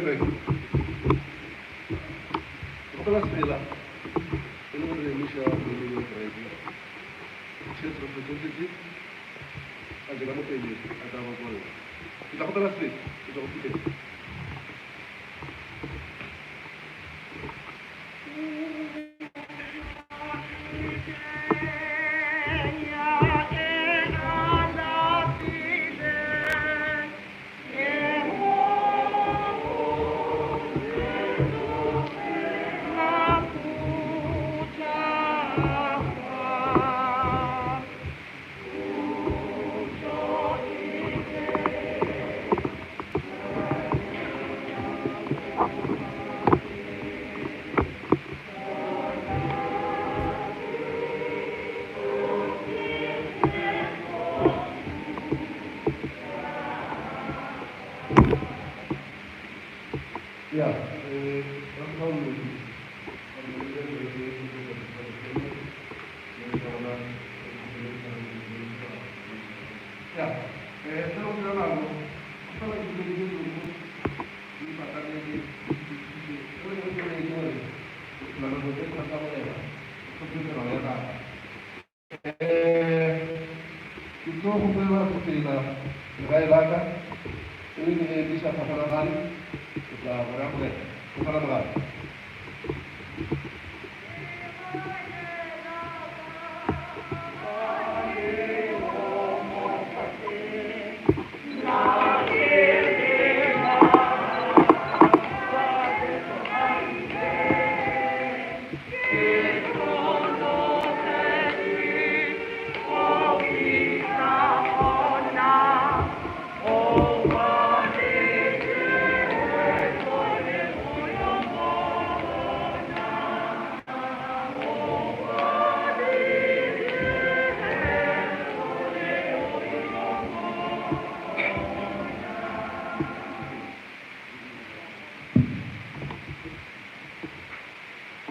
Kereke. Ke kgopela sefela e le gore emiša molemi wa kereke Church representative a tle ka mo pele a tla ba kwalela. Ke tla kgopela sefela go tšwa go phuthego. Ya, Ramokgaolodi, Ya, ntle le go senya nako, kgopela ke dumediše tsoko di patanetše di fetišitše. Seo ke se boletše gore re phela nako tše thata go yena, go hlophe melao ya naga. Ke tlo kgopela sefela legae la ka e le ke emiša Phafana-Gale go tla go re amogela. Phafana-Mogale.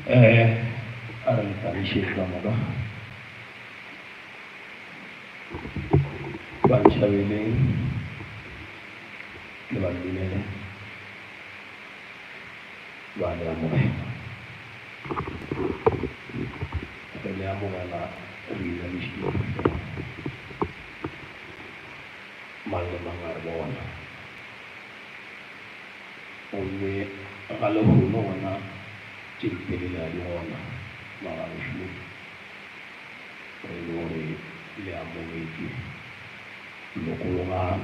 Eh, a re le thabišeng ka moka. Ba ntšhabeleng le ba dumele ba le amogela. Re le amogela re inamišitše dihlogo. Mang le mang a re bona. Gomme ga lehono gona tše ditelele ga di gona, magagešo, ge e le gore le amogetše lokologang.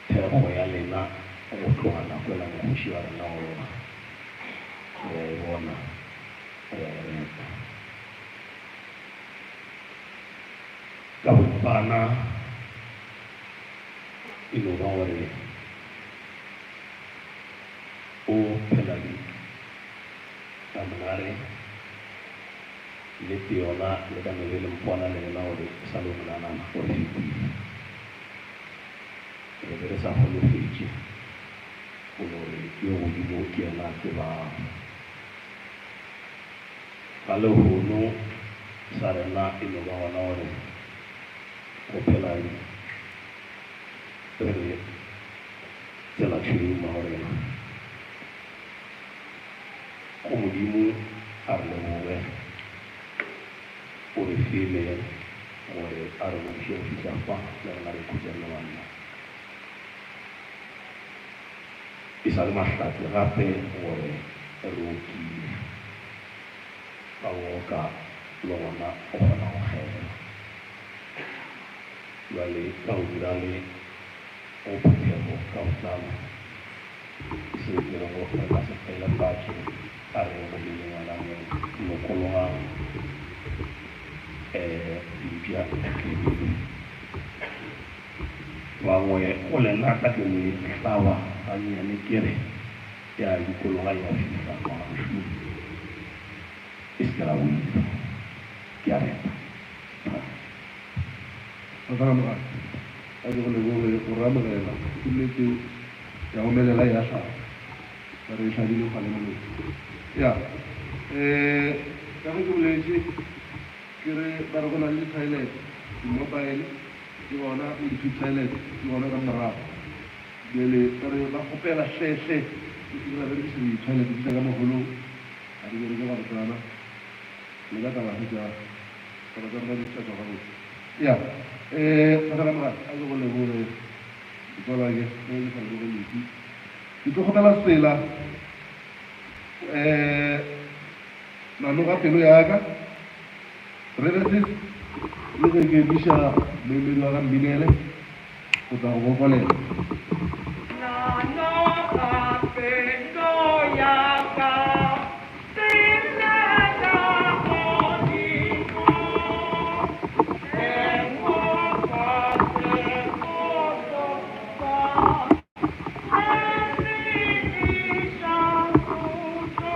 Thekgo ya lena go tloga nako yela mokgoši wa rena o lla, re a e bona, re a e reta. Ka boripana. E no ba gore o phela le ka monare nnete yona le ka no be le mpona le lena gore e sa le monanana o re fetile. Re be re sa holofetše go no re yo godimo ke yena a tsebago. Ga lehono sa rena e no ba gona gore Go phela re le tsela tšhweu mo go rena. Go Modimo a re leboge, o re file gore a re godiše go fihla fa, le rena re ikhutša re le banna. E sa le mahlatse gape gore re okile, ba oka le gona o kgona go kgela. Bjale ka go dira le go phuthego ka botlalo, seo ke rego re ka se fele fatše, a re boleleng ngwanamong, lokologang, dimpša di tlemilwe. Bangwe go lena tla ke le hlaba gannyane ke re ya dikologa ya fihla ngwagamošomo, e se ke ra boifa. Ke a reta. Tatagwe Mogale, a ke go leboge go re amogela. Ke nnete ya omelela e a hlaba. Ba re e hlabile kgale molomo. Ya, um ka ge ke boletše ke re ba re go na le di-toilet, di-mobile di gona le di-pit toilet di gona ka morago. Bjale re ba kgopela hle hle le se ke la berekiša di-toilet tša ka mogolong, ga di bereke gabotsana. Le ka tla la hwetša taba tša rena di sa tšwa gabotse. Ya, Thakgala Mogale, a ke go leboge motswalake, ge ke sa leboge lehu. Ke tlo kgopela tsela nanoga pelo ya ka. Rereses le ge ke emiša moemedi wa ga Mminele go tla go bokolela. Nanoga pelo ya ka, selela godimo, Lengoka segotoka, se se iša khutšo.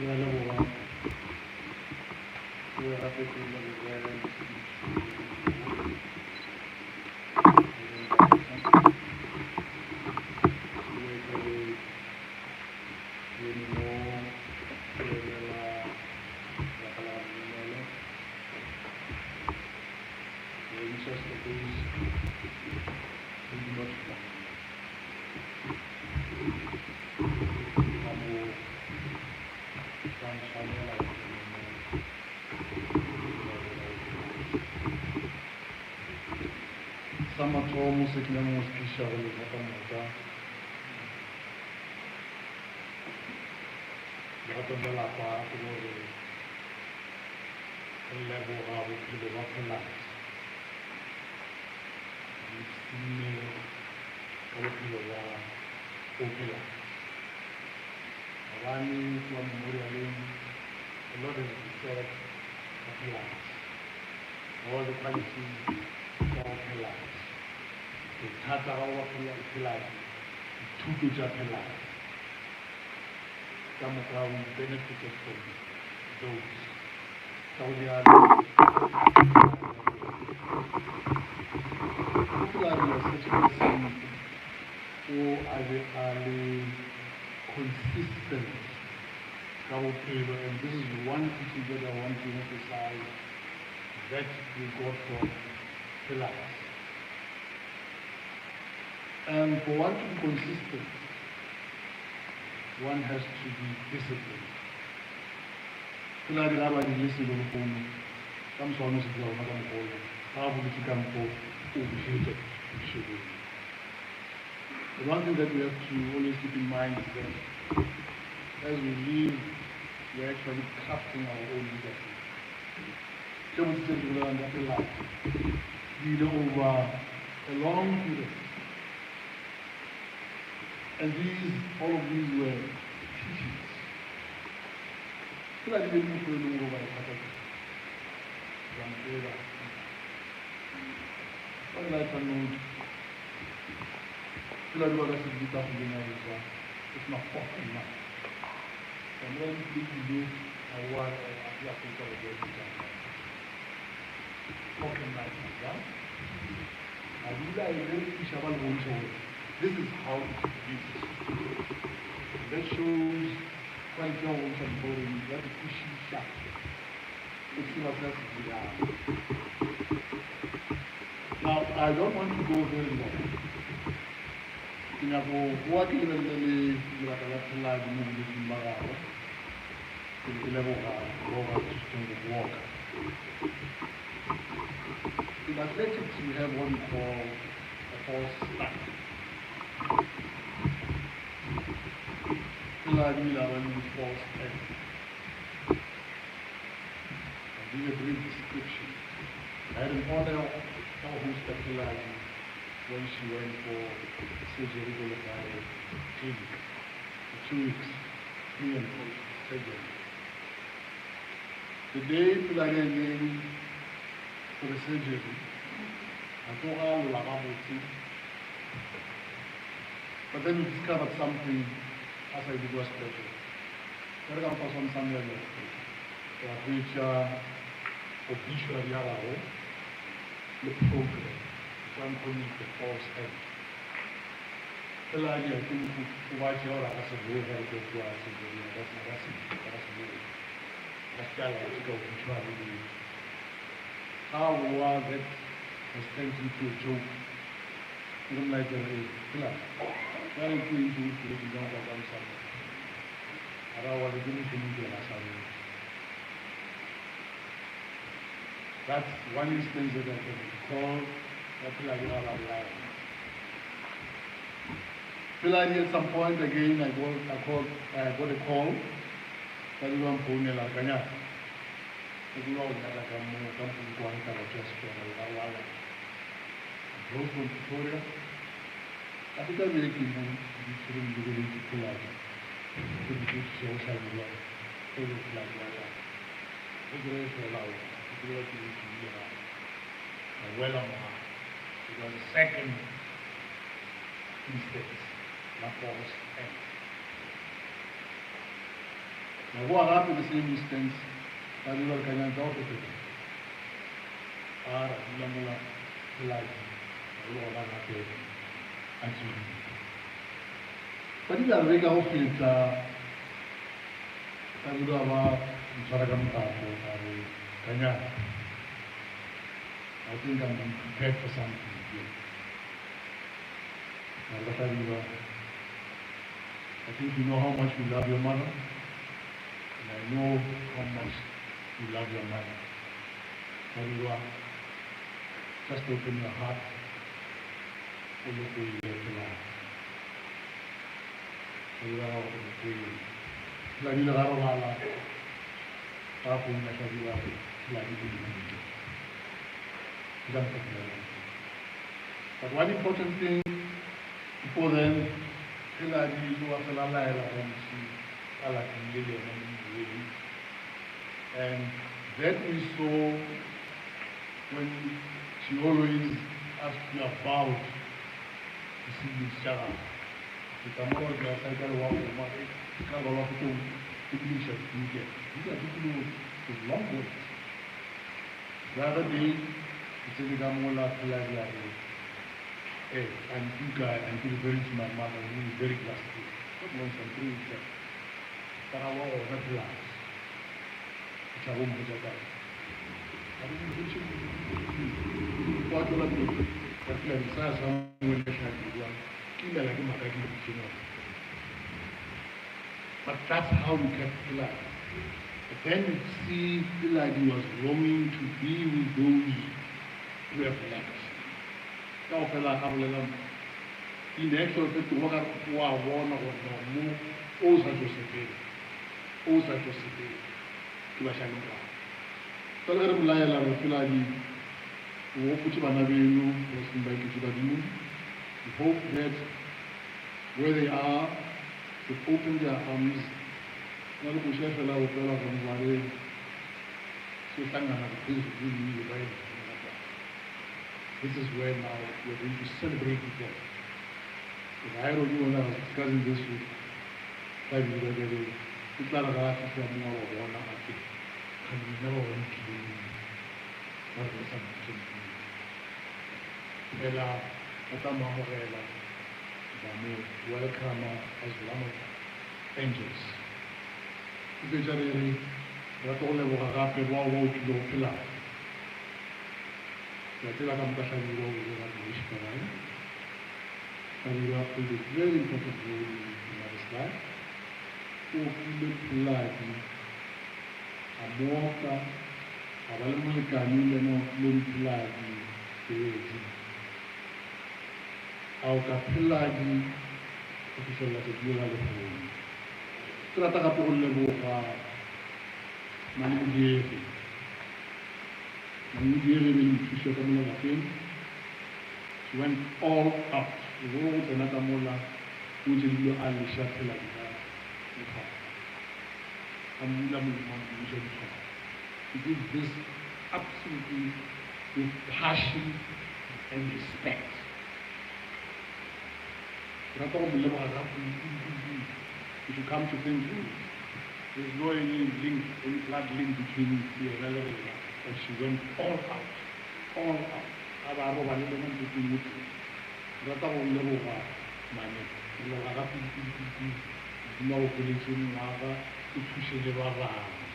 Re a leboga. Re gape ke leboge Sa mathomo se ke nyaka go se tliša go lena ka moka legatong la lapa ke gore re leboga bophelo ba Pheladi. Re ipshinne ka bophelo bja Pheladi. Gobane kua memorialeng a lot has been said ka Pheladi. All the qualities tša go Pheladi. Bothata ga go ba Pheladi, dithuto tša Pheladi. Ka moka we benefited from those. Ka go bjalo, Pheladi was such a person That we got from Pillars. And for one to be consistent, one has to be disciplined. Pheladi ga ba dirile selo lehono, ka moswane o se dira gona ka mokgwa o, ga a boletše ka mokgwa o bošetša bošegong. The one thing that we have to always keep in mind is that as we live, we are actually crafting our own legacy. Tše botse tše re di bolelang ka Pheladi di ile over a long period. And these, all of these were teachings. Pheladi be le motho e leng gore ba e thata kudu. Wa ntseba. On a lighter note, Pheladi wa ka se dule tafoleng ya go ja. It's my fork and knife. Ka mo ke tlile ke ile a wa a ya go tsa go ja dijo tša ka. Fork and knife ja. A dula a e berekiša ba le bontšha gore this is how it is. That shows quality ya go bontšha motho gore ya di kwešiša o tseba se a se dirang. Now, I don't want to go very long. Ke nyako boa ke lebelele le lebaka la Pheladi mo bolwetsing ba gagwe. Ke be ke leboga Robert Stone Walker. In athletics, we have what we call a false start. Pheladi o ile a ba le false start. I'll give you a brief description. I had an honor ya go hosta Pheladi when she went for surgery ko legae clinic for 2 weeks, pre and post surgery. The day Pheladi a ileng for the surgery, a tsoga a lla gabotse, but then we discovered something a sa ile kua sepetlele. Ge re ka mfa swantshanelo, ra hwetša obituary ya gagwe le program so I'm calling it the false end. Pheladi, I think o ba tšea gore a ka se boe ge re tlo kua surgery, a ka se boe, a se ke a laetše ka obituary le ga a boa. That has turned into a joke. Ke re molaetša re phela bjale ke eng o tsweletse jang go kwa mosadi a ra wa ke mošomo ke yena sa boe. That's one instance that I can recall ya Pheladi ga ba bolaya. Pheladi at some point again, I got a call ba di ba mfounela kanya ke dula go nyaka ka mo ka Polokwane taba tša Setswana le ba lwala. I drove from Pretoria ka feta beke mo ke tshwere lebeletse Pheladi ke mo tliša go hlabirwa e le Pheladi wa lapa ge ke re fela o ke tseba ke le ke ile gae ka boela mogae. It was the second instance la false end. Ka boa gape the same instance ba dira re kanyang tsa go fetola a ra dula mola Pheladi a le gona gape a tswile ba dila re ka go feta ka dula ba ntshwara ka mothapo a re kanyana I think I'm being prepared for something here. Ka re, I think you know how much you love your mother, and I know how much you love your mother. Hlabirwa, just open your heart. O lokolle Pheladi. Hlabirwa ga go lokolle. Pheladi le ga robala, ga founa Hlabirwa re Pheladi o ile. Ke ka mokgwa Pheladi a ileng. But one important thing before then, Pheladi o a fela laela gantši ka lapeng le le yena mo modiredi. And that we saw when she always asked you about the siblings tša gagwe. Ke tla mo gore ke a sa ka le wa goma ka ba ba go lekodiša dikinkele. These are people with long words. The other day, ke tsene ka mola Pheladi a re, hey, I'm Duka, I'm referring to my mother who is very glassy. Not long, some 3 weeks back. Ka ra wa gona Pheladi. Ke tla go mpotša taba. A re mpotše a tšwela pele ka Pheladi sa Samuele Hlabirwa ke imela ke maaka ke lebitšeng ona. But that's how we kept Pheladi. But then you see Pheladi was longing to be with those who have left. Ka go fela a bolela in actual fact o ka o a bona gore no mo o sa tšo sepela o sa tšo sepela ke ba šale morago. Jwale ge re mo laela gore Pheladi o gopotše bana beno ba seng ba iketše badimong. We hope that where they are they've opened their arms. Go na le koša fela ya opelwa ka mo ba re sohlangana phezulu yiyo ba This is where now we're going to celebrate with them. The irony when I was discussing this with Hlabirwa bjale o tla re ga a fihla mo a ba bona a re kgane lena ba ba ntlileng ba re ba sa mpitša Modimo. Fela ba tla mo amogela ba mo welcome as one of angels. Ke fetša re re rata go leboga gape bao ba o tlilego phelago. Ke a tseba ka moka Hlabirwa o ile ga Moiši ka gae. Hlabirwa played a very important role in her mother's life. O okile Pheladi, a mo oka, a ba le molekane le yena o okile Pheladi Pedi. A oka Pheladi go fihlelela tšatši le la lehono. Ke rata gape go leboga Mane Modiegi. Mane Modiegi e be le mothuši wa ka mola lapeng. She went all out. O bo go tsena ka mola o tše dilo a leša Pheladi ka mekgwa. A mmula molomo a mmuša ditlhoko. She did this absolutely with passion and respect. Ke rata go mo leboga ga kudu kudu kudu. If you come to think there's no any link, any blood link between yena le rena, but she went all out, all out. A ba a robale le yena mpeteng o tee. Ke rata go leboga mane, re leboga ga kudu kudu kudu kudu. Modimo a go goletše mengwaga, o thuše le ba bangwe.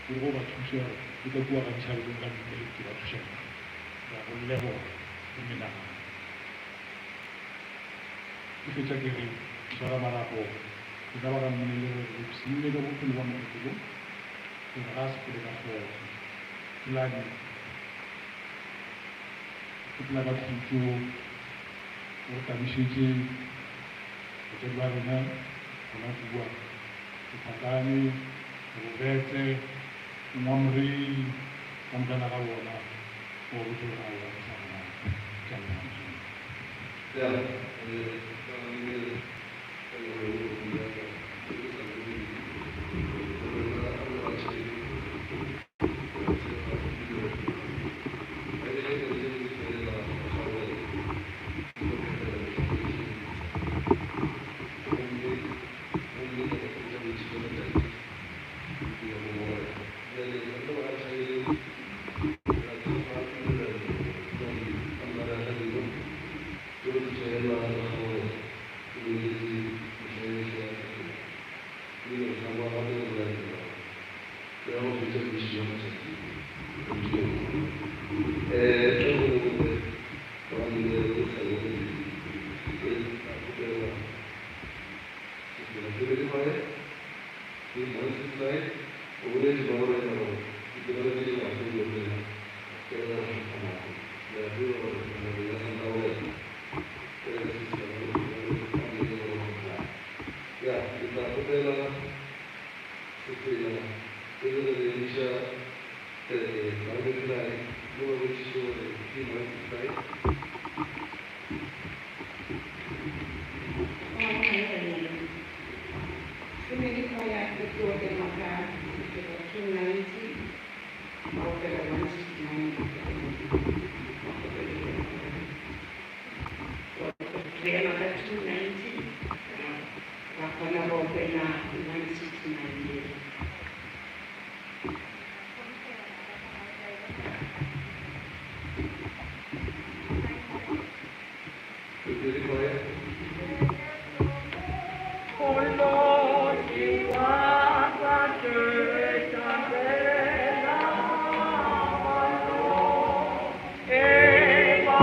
Gore ge o ba thuša le ka kua ga ditšhabelong ga mmele ke ba thuša jang. Re a go leboga go menagano. Ke fetša ke re swara marapo rena ba ga mmele re re ipshinne ka bophelo ba mokgekolo gore ga a sepele ka kgotso. Pheladi sepela ka khutšo o re tabišetše batswadi ba rena gona kua Letlhakane, Robete, Ngwamorei ka mokana ga bona o ba botše gore aowa re sa go rata. Ke a leboga Modimo. Ya, ka gonne ka leboga le go bua ka ke sa tsebe gore rena re ba tšhele re tshepa ebile ba ile ge le le felela go kgaogela ke go phethela mehleng gomme gomme ka go fetša bontši bja matšatši ke ya go bona bjale re le ba tšhele ra tshepa morena gore ka mara ga dilo tšeo di tšeela re kgaogela ke boletše mehla yohle ya phetogo ebile re tla boa gape re bolela morago ke ya go fetša bontši bja matšatši re ke go bona um ge go le gobane le sa le ke tla kgopela sefela Pebele Ke Monsesai o boletše ba morena gore ditirelo tše di maswe di opela ke re go hloka nako. Le a tseba gore nako ya santaolela ke re se se go go le go go ya ke tla kgopela sefela pele re reediša eh Malome mo ba botšiše gore ke Monsesai. Family choir e tlo ema ka sefela 290 ba opela 169 ba kgopelo ya gore re ema ka 290 ba kgona go opela 169. Pebele choir. E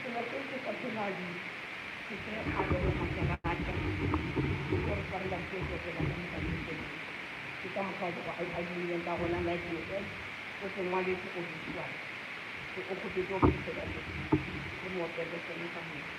Selo se se sa Pheladi ke se kgale re ga se rata. Ke re swarela ke tlo tsela ka moka ke tse. Ke ka mokgwa o a dirileng ka gona like you said, o se ngwaletse o visual. So o kgopetse o phela le re mo opele sone ka moka.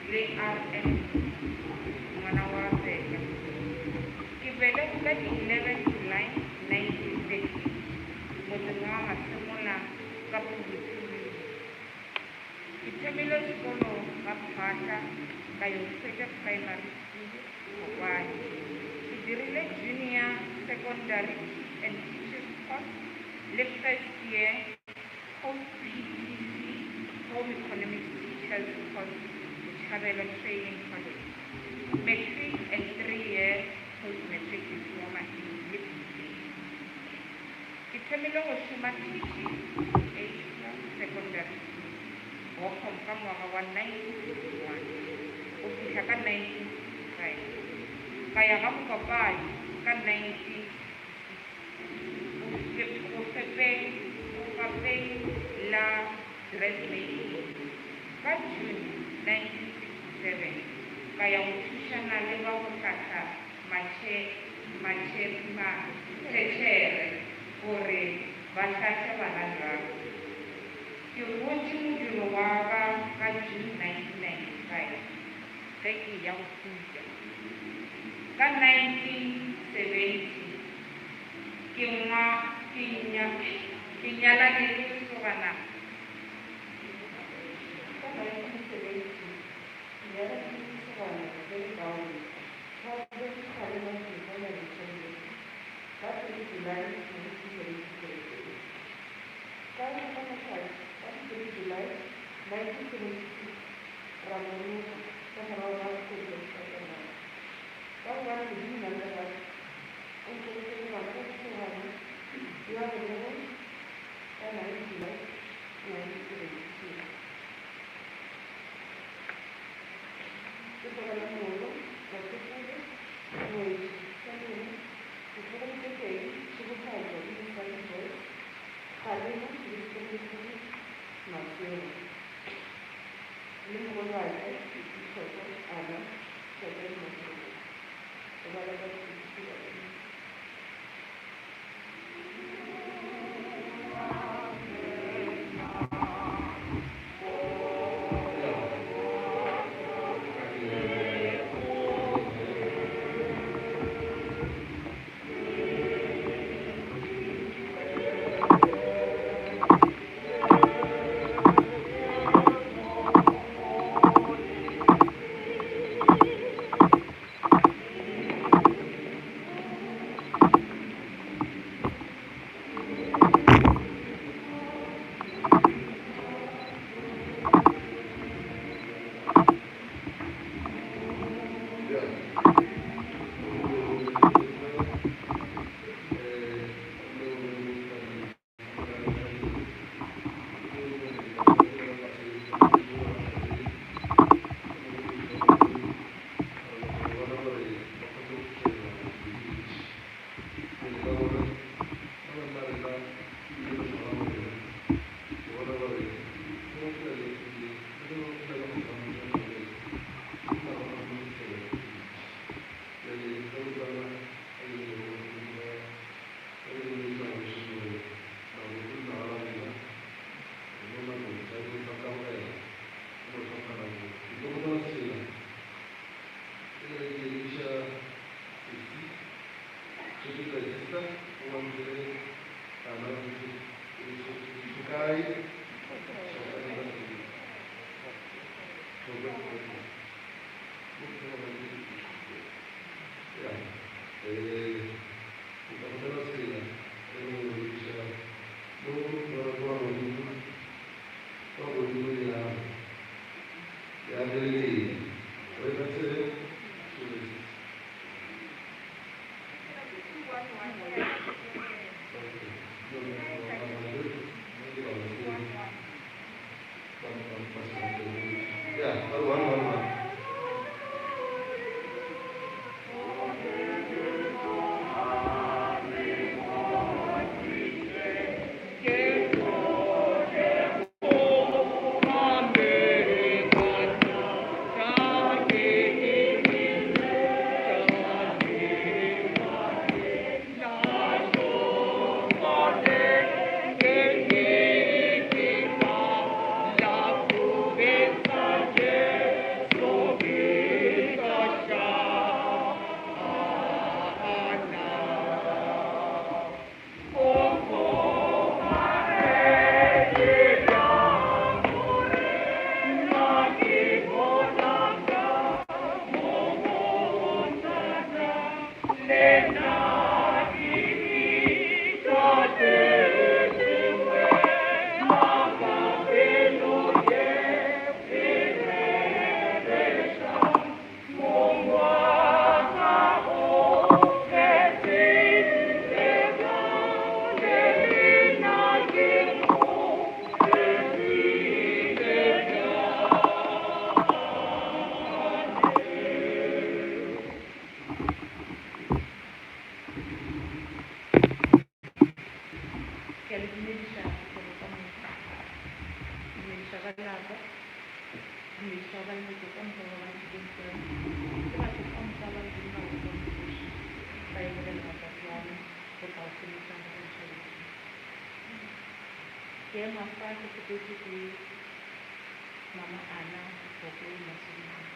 Le RN ngwana wa Peka. Ke belegwe ka di 11 July 1930 motseng wa Masemola ka Phuduhudu. Ke thomile sekolo ga Phahla ka yo fetša primary school Phokwane. Ke dirile junior secondary and teachers course le first year post PTC home economics teachers course Botshabelo Training College. Matric and 3-year post-matric diploma in le BA. Ke thomile go šoma teaching H plus secondary school Bochum ka ngwaga wa 1961 go fihla ka 1965. Ka ya ga Mokopane ka 1966 go fepeng go fapeng la dressmaking. Ka June 1967 ka ya go thušana le ba go hlahla matšhe matšhe mathetšhere gore ba hlahle bana rugby. Ke rotše modiro wa ka ka June 1995 ge ke eya go khutša. Ka 1970 ke ngwa ke nya ke nyalane le lesogana. Ka 1970 ke nyalane le lesogana le lekaone, Charles Kgalema Sefanya Letshollo, ka 3 July 1973. Ka la mahlatse ka di 3 July 1976 ra moroga ka morago ga kgwedi ya Difatanana. Ka gobane Modimo na le lerato, o ntlogetše le bana ba lesogana yo a belegwe ka 9 July 1972. Ke tlogela moolo, batlogolo, ngwetši, Salome, ditlogolo tše pedi, Tšhegofatšo le mosadi Joyce, Kgalema le setlogolokhukhu Masego, le mogolwake Ditlhoko, Anna, Chapel Masego. Go bala ka Sesi Badimo. Dumediša ba lapa, dumediša ba leloko ka moka ba ba tlileng kwano, le batho ka moka ba ileng ba utlwa mokgoši ba emelela matšatši ano go tla go šomiša mogodiša wešo. Ke ema fa ke kgopetšwe ke Mama Anna Bokwe Masomane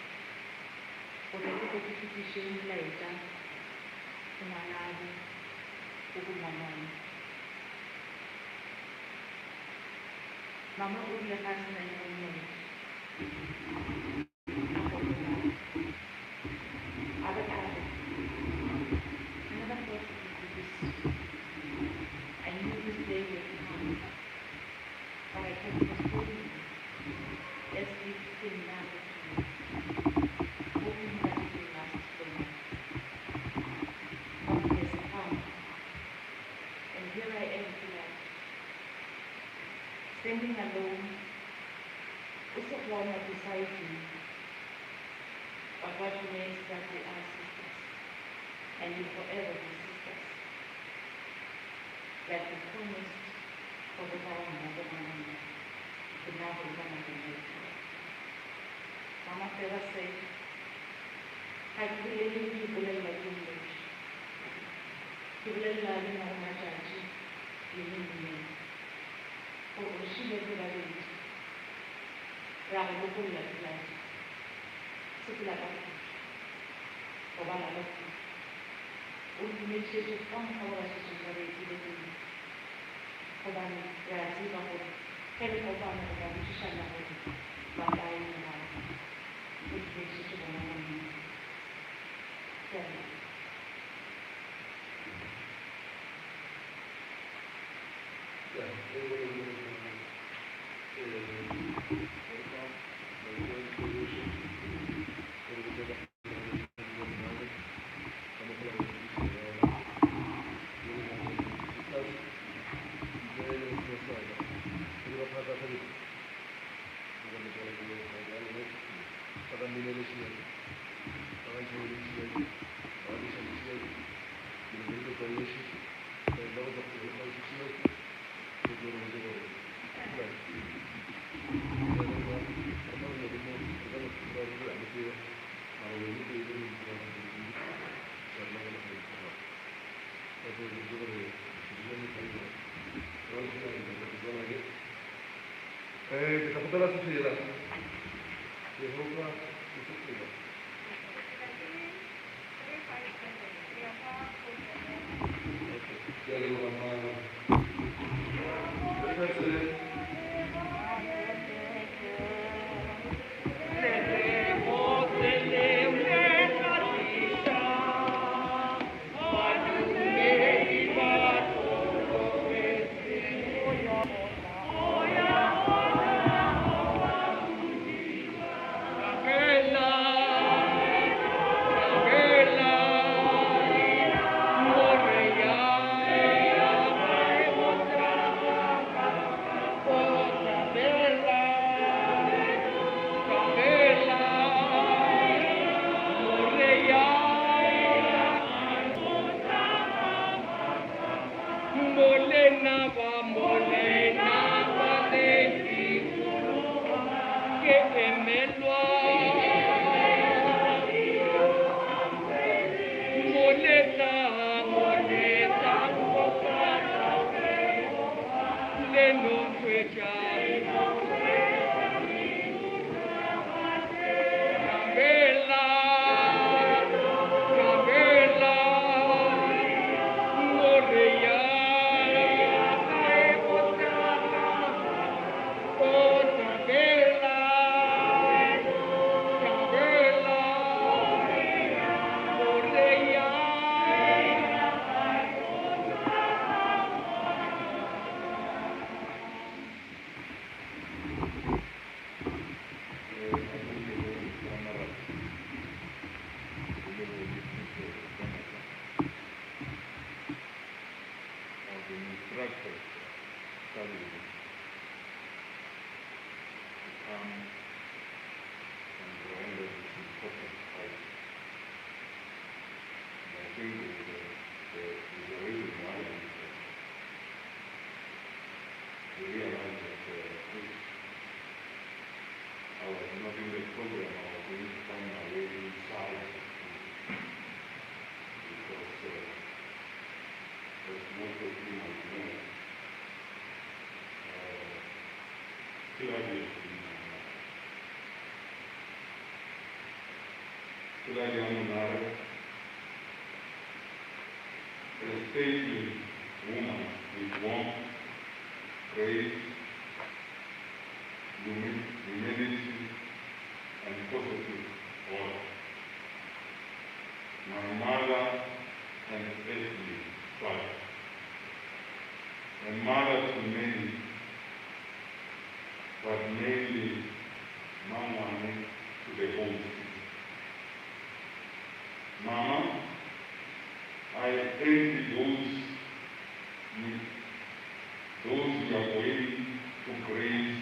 gore ke tle ke fetiše molaetša go ngwanabo Koko Ngwamane. Mama o rile ga a se na le monyetla a gopola a be a re, I never thought it would be this soon. I knew this day would come, but I kept postponing it as if ke nna a retilwe, hoping that it will last longer. But it has come, and here I am tonight, standing alone, o se gona beside you. But what remains is that we are sisters, and will forever be sisters, like we promised for the power of Mama Mama further said, ga ke bolele ke ipolelela ke nnoši, ke bolelela le mmago matšatši le le nnene, gore o re šile re babedi, ra go lokolla Pilate, sepela ka khutšo, robala ka khutšo. O re dumedišetše ka moka ba ba šetšego ba re etile pele, gobane re a tseba gore ge re kopana re tla botšišana gore ba kae morago. O dumedišetše bona ngwaneno. Ke a leboga. Ya, e nngwe le nngwe eh ka yohle gore go tšwa ka ka mogola go plus ntle le go sa ka go dira phaka ka dilo go le tsela ke le ga le ba ka mmele le sia ba ka ntšha le sia ba ka ntšha le sia ke le le tswa le sia ba go tswa go sia go go go go Ke tla kgopela sefela ke hopa ke sefela. Okay, ke a leboga mama. Re ka was not in the program, I was going to find my way inside the school. Because, as most of you might know, Hillary has been my mother. Hillary Amunare, a stately woman with warmth, grace, humility, and positive order. My mother and earthly father, a mother to many, but mainly Mangwane to the whole city. Mama, I envy those you are going to grace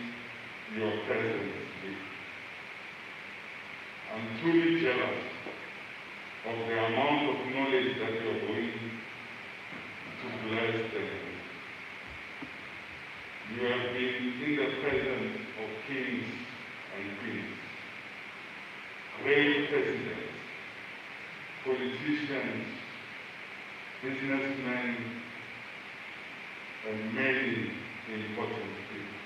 your presence with. I'm truly jealous of the amount of knowledge that you are going to bless them with. You have been in the presence of kings and queens, great presidents, politicians, businessmen, and many important people.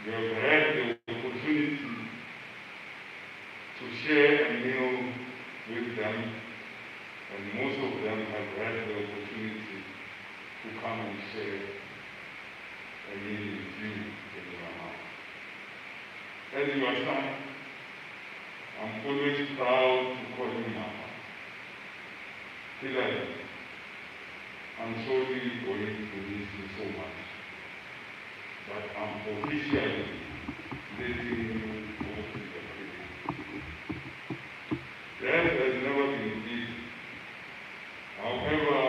You have had the opportunity to share a meal with them, and most of them have had the opportunity to come and share a meal with you in your house. As your son, I'm always proud to call you Mama. Hillary, I'm surely going to miss you so much, but I'm officially letting you go to the grave. Death has never been easy. However,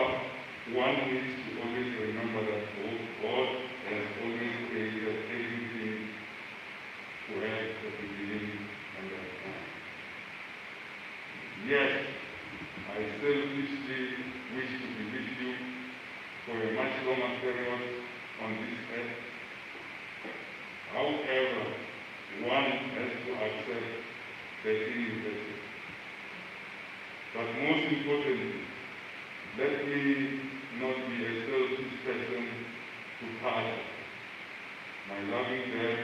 one needs to always remember that God has always created everything to have a beginning and an end. Yes, I selfishly wish to be with you for a much longer period on this earth. However, one has to accept the inevitable. But most importantly, let me not be a selfish person to part my loving dad,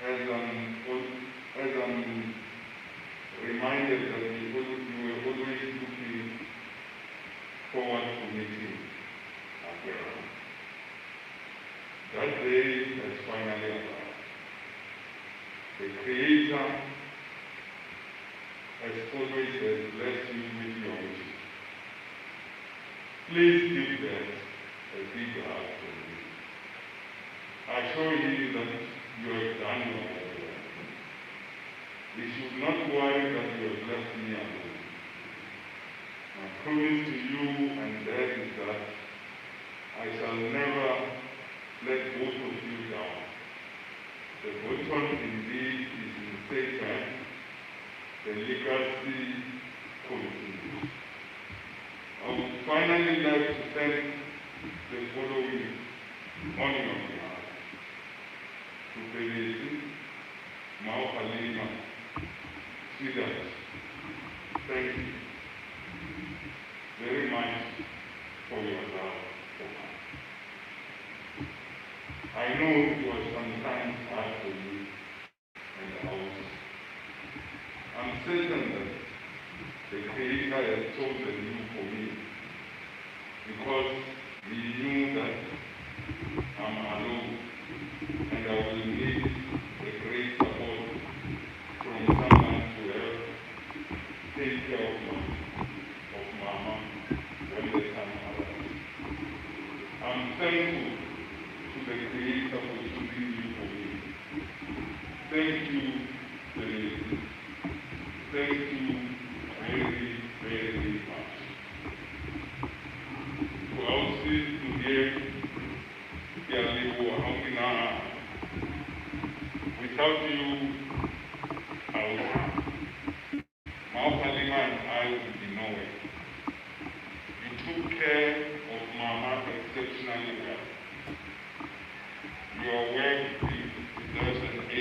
as I'm reminded that you were always looking forward to meeting again. That day has finally arrived. The Creator, as always, has blessed you with your wishes. Please give that a big hug from me. I assure you that you have done your work. You should not worry that you have left me alone. My promise to you and Dad is that I shall never let both of you down. The baton indeed is in safe hands. The legacy continues. I would finally like to thank the following on your behalf. To Pelesi, Mao Halima, Sidat, thank you very much for your love for us. I know it was sometimes hard for you and ours. I'm certain that the Creator has chosen you for me because he knew that I'm alone and I will need a great support from someone to help take care of Mama when the time arrives. I'm thankful to the Creator for choosing you for me. Thank you, Pelesi. Thank you very, very much. To Ausi Ndie, without you, Mao Halima and I would be nowhere. You took care of Mama exceptionally well. Your work deserves an A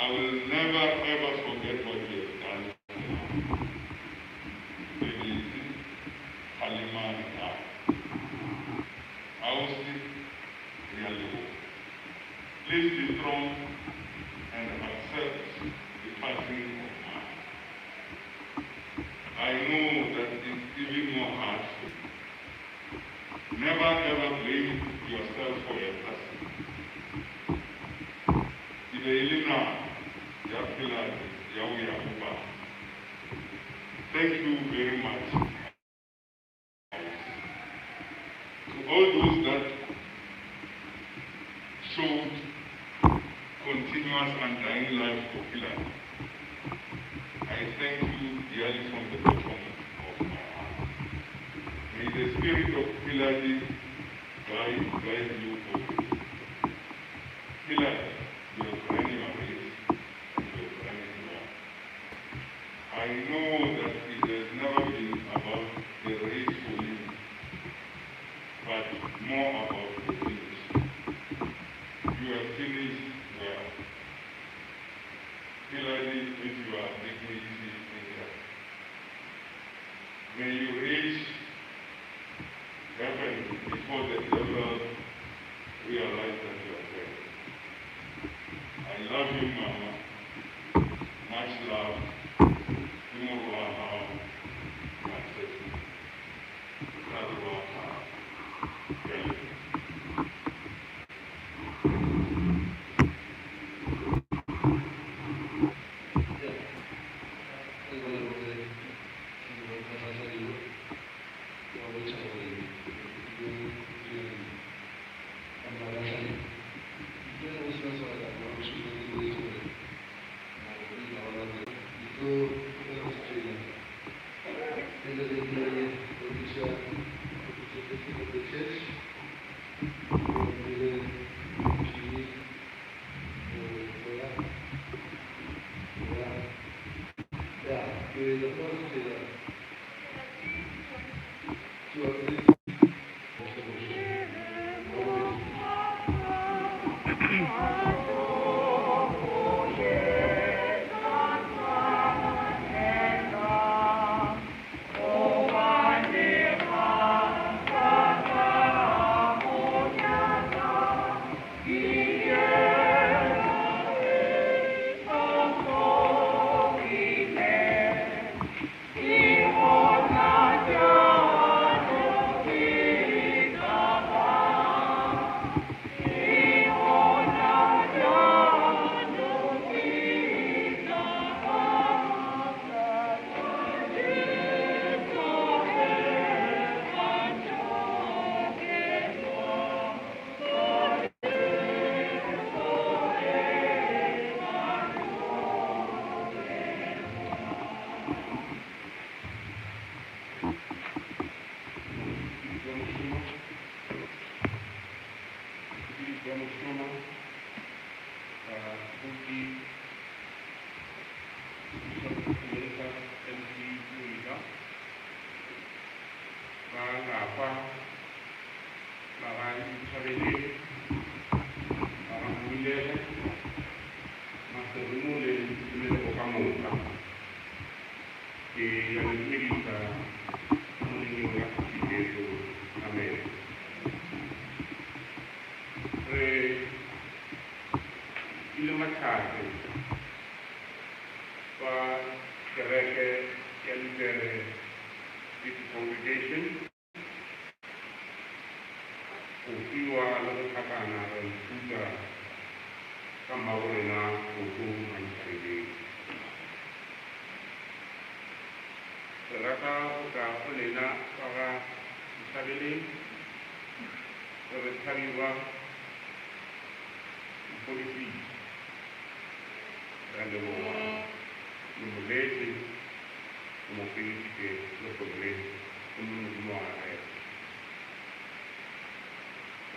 I will never ever forget what you have done for me. Ladies, Halima and I. Ausi, re a leboga. Please be strong and accept the passing of mine. I know that it's even more hard for you. Never ever blame yourself for your passing. E be e le nako ya Pheladi ya go ya go bahu. Thank you very much, Ausi. To all those that showed continuous undying life for Pheladi, I thank you dearly from the bottom of my heart. May the spirit of Pheladi guide you always. Pheladi, you have run your race and you have run it well. I know that it has never been about the race for you, but more about the finish. You have finished well. Pheladi, with your dignity intact. May you reach heaven before the devil realizes that you are dead. I love you, Mama. Much love. Ke morwa wa hao, Matsepe. Mosadi wa hao. Ke a leboha.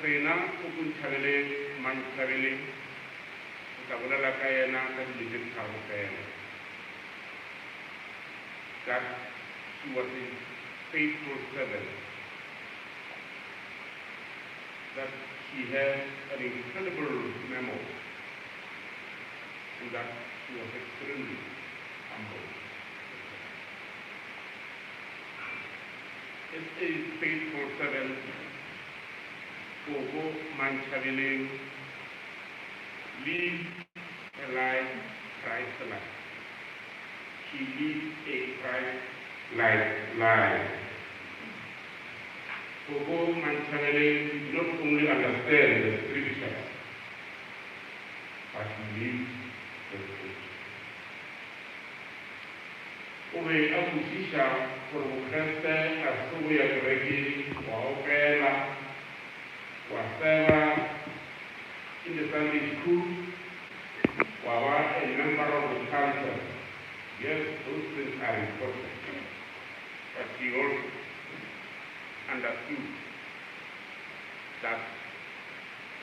Rena o ko nthabeleng manthabeleng o tla bolela ka yena ka dilo tše tharo fela. That she was a faithful servant, that she has an incredible memory, And that she was extremely humble. As a faithful servant, Gogo Mantšhabeleng lived a life Christ-like. She lived a Christ-like life. Gogo Mantšhabeleng did not only understand the scriptures, but he lived the scriptures. O be a kwešiša gore Bokriste ga se go ya kerekeng wa opela, wa seba in the Sunday school, wa ba a member of the council. Yes, those things are important. But he also understood that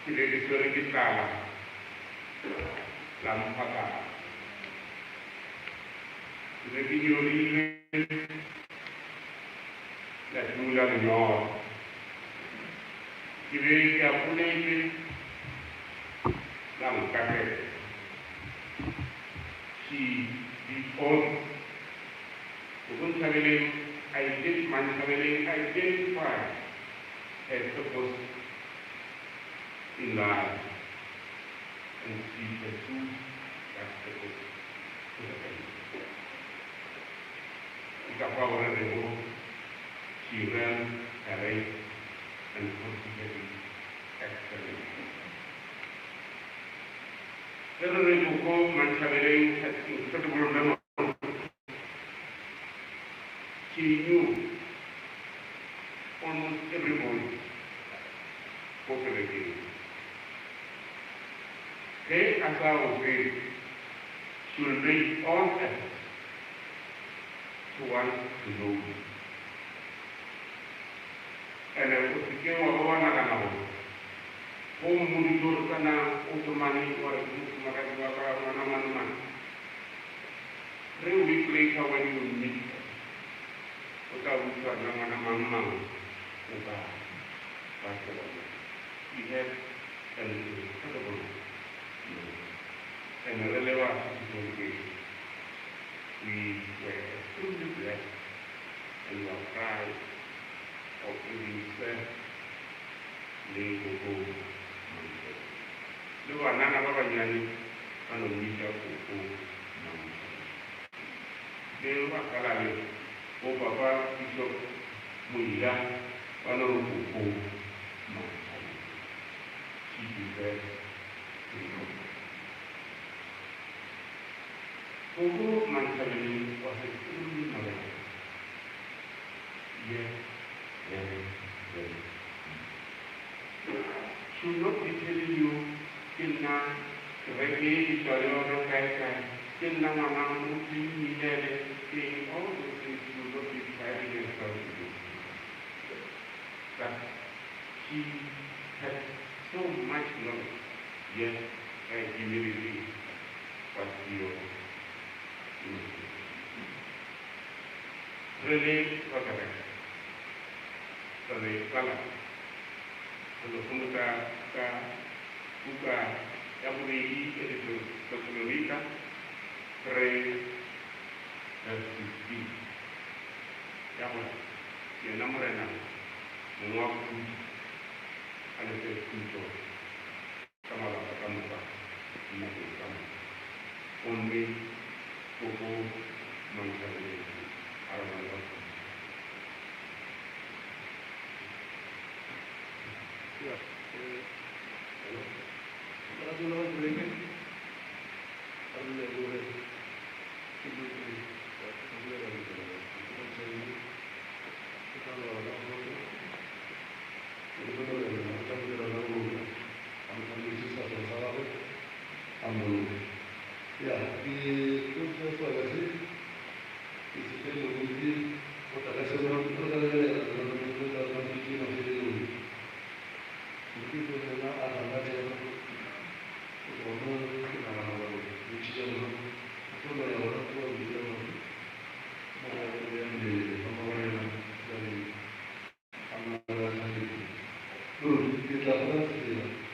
ke be ke swere ke tlala la mpha kala. Ke be ke nyorilwe la timola lenyora. Ke be ke apoletšwe la nkapela. She did all. Gogo Ntšhabeleng Mantšhabeleng identified her purpose in life, and she pursued that purpose to the end. Ke ka fao re rego she ran her race and completed it excellently. Ge re re Gogo Mantšhabeleng has incredible memory, she knew almost everybody ko kerekeng. Ge a sa go tsebe, she will make all efforts to want to know you. Ene o se ke wa ba wa nagana gore go mmoditše gore kana o ke mane wa re ke mohumakadi wa ka ngwana mane mane. 3 weeks later when you meet her, o tla botšiwa na ngwana mang mang o kae. Ba tseba gore she had an incredible memory. And re le ba congregation, we were extremely blessed and we are proud of having served le Gogo Mantšhabeleng. Le banana ba banyane ba no mmitša Gogo Mantšhabeleng. Le bakgalabje bo papa Bishop Moila ba no re Gogo Mantšhabeleng. She deserves to be remembered. Gogo Mantšhabeleng was extremely knowledgeable, yet very, very humble. She will not be telling you ke nna kereke e tšwa le yona kae kae, ke nna ngwana moruti Mmilele, ke eng, all those things she will not be priding herself to do. But she had so much knowledge, yet her humility was beyond imagination. Re le ba kereke, re le ba lapa, re le homotša ka buka ya bobedi e le Thesalonika 3 verse 16 ya gore yena Morena mong wa khutšo a le fe khutšo ka mabaka ka moka dinakong ka moka. Gomme Gogo Mantšhabeleng a robale ka khutšo. Ja, hello. Lerato la kereke a re leboge ke le go bolela le Mantšhabeleng o tla robala ka kgotso. Ke kgopela Morena o tla mo dira la go loka, a mo hlalošetše sefahlego sa gagwe, a mmoloke. Ya, ke tlo tšea sebaka se ke se fe moruti go tla ka seno re tla lebelela tsela re tla re fihlile mafelelong. Moruti ke yena a tla ka thero go tloga mo ke nagana gore bontši bja rena re tlo ya gona kua bodulelong mo go yang pele ka Morena jwale a ngwala Moruti ke tla go tsela gore.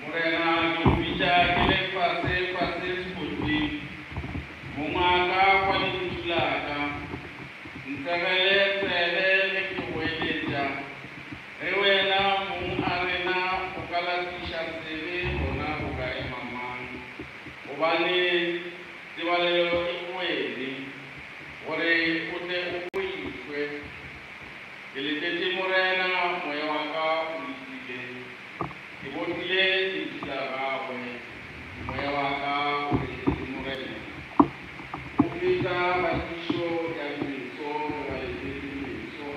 Morena, ke go bitša ke le fase fase sekoting. Mong wa ka, kwa lentšu la ka. Ntsegele tsebe ge ke goeletša. Ge wena, mong a rena, o ka latiša sebe, gona go ka ema mang? Gobane tebalelo e go wene, gore o tle o boifwe. Ke letetše Morena, moya wa ka o letile. Ke botile lentšu la gagwe, moya wa ka o letetše Morena. Go feta batišo ya meso ge ba letetše meso.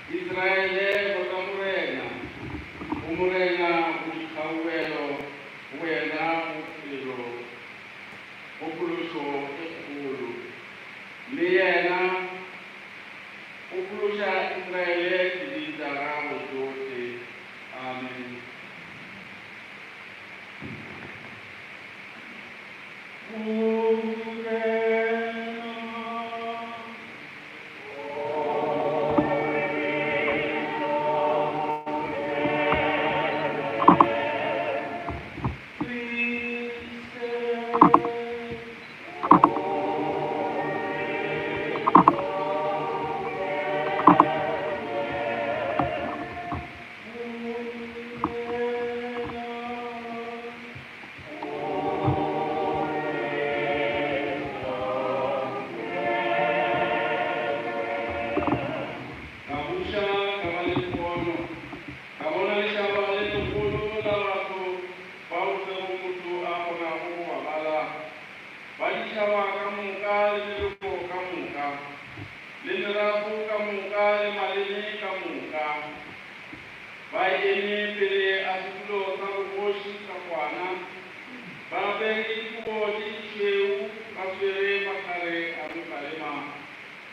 Israele, bota Morena, go Morena go dikgaugelo, go yena bophelo, go phološo e kgolo. Mme yena o phološa Israele dibeng tša gagwe tšohle. Amen. Ka buša ka ba le pono, ka bona lešaba le legolo la batho bao sego motho a kgonago go ba bala, ba ditšhaba ka moka le meloko ka moka, le merafo ka moka le maleme ka moka, ba eme pele a setulo sa bogoši sa Kwana, ba apere dikobo tše ditšhweu, ba swere mahlare a mepalema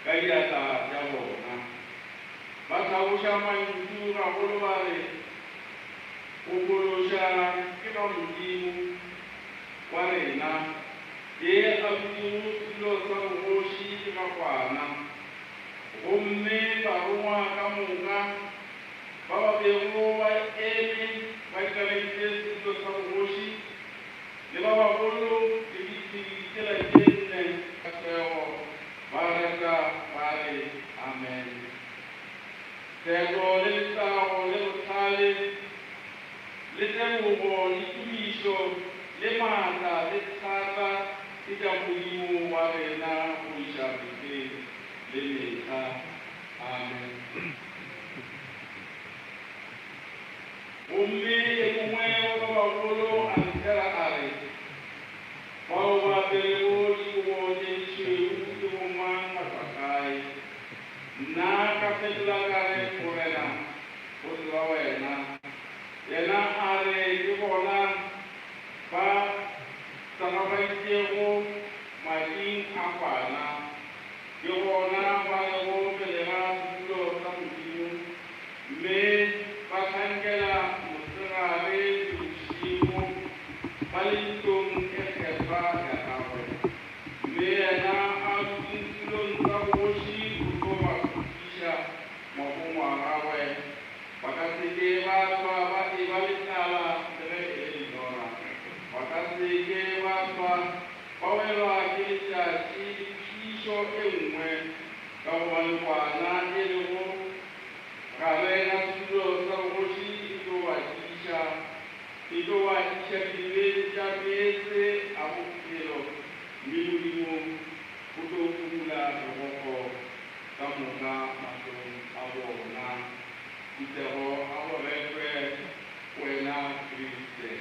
ka diatla tša bona. Ba hlaboša mantšu gagolo ba re, Go phološa ke ga Modimo wa rena, ye a dutšego setulo sa bogoši le ga Kwana. Gomme barongwa ka moka ba ba bego ba eme ba dikaneditše setulo sa bogoši, le ba bagolo le diphedi tšela tše nne ka sego, ba reta ba re, Amen. Theto le letago le bohlale le tebogo le tumišo le maatla le thata ke tša Modimo wa rena go iša mehleng le mehla. Amen. Gomme e mongwe wa ba bagolo a nthera a re, Bao ba aperego dikobo tše ditšhweu ke bomang ba tšwa kae? Nna ka fetola ka re, Morena, go tseba wena. Yena a re, Ke bona ba tagafaditšego mading a Kwana, ke gona ba lego pele ga setulo sa Modimo, mme ba hlankela mosegare le bošego ba le ntlong e kgethwa ya gagwe. Mme yena a dutše setulong sa bogoši o tlo ba khutšiša ngwakong wa gagwe. Ba ka se ke ba hlwa ba eba le tlala le ge e le lenyora. Ba ka se ke ba hlwa ba welwa ke letšatši le phišo e nngwe, ka gobane Kwana e lego gare ga setulo sa bogoši e tlo ba tiiša, e tlo ba iša didibeng tša meetse a bophelo, mme Modimo o tlo phumula megokgo ka moka mahlong a bona. Phuthego a go retwe wena Kriste.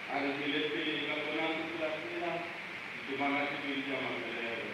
A re tšwele pele ka sona sefela sela, ditemana tše pedi tša mafelelo.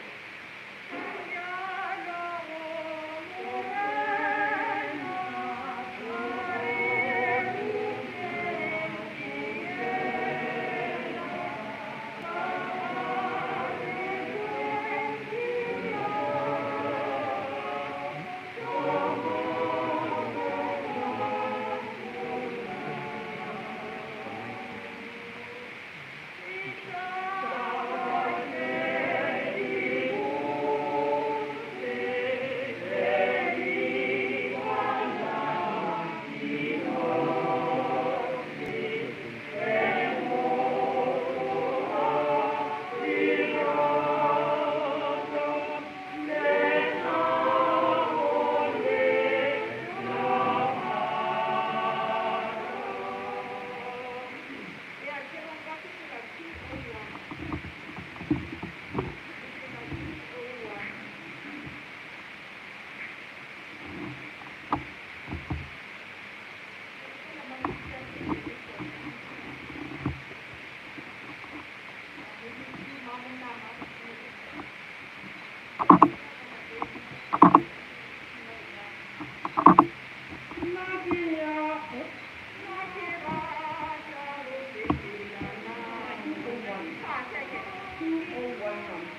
201 mama.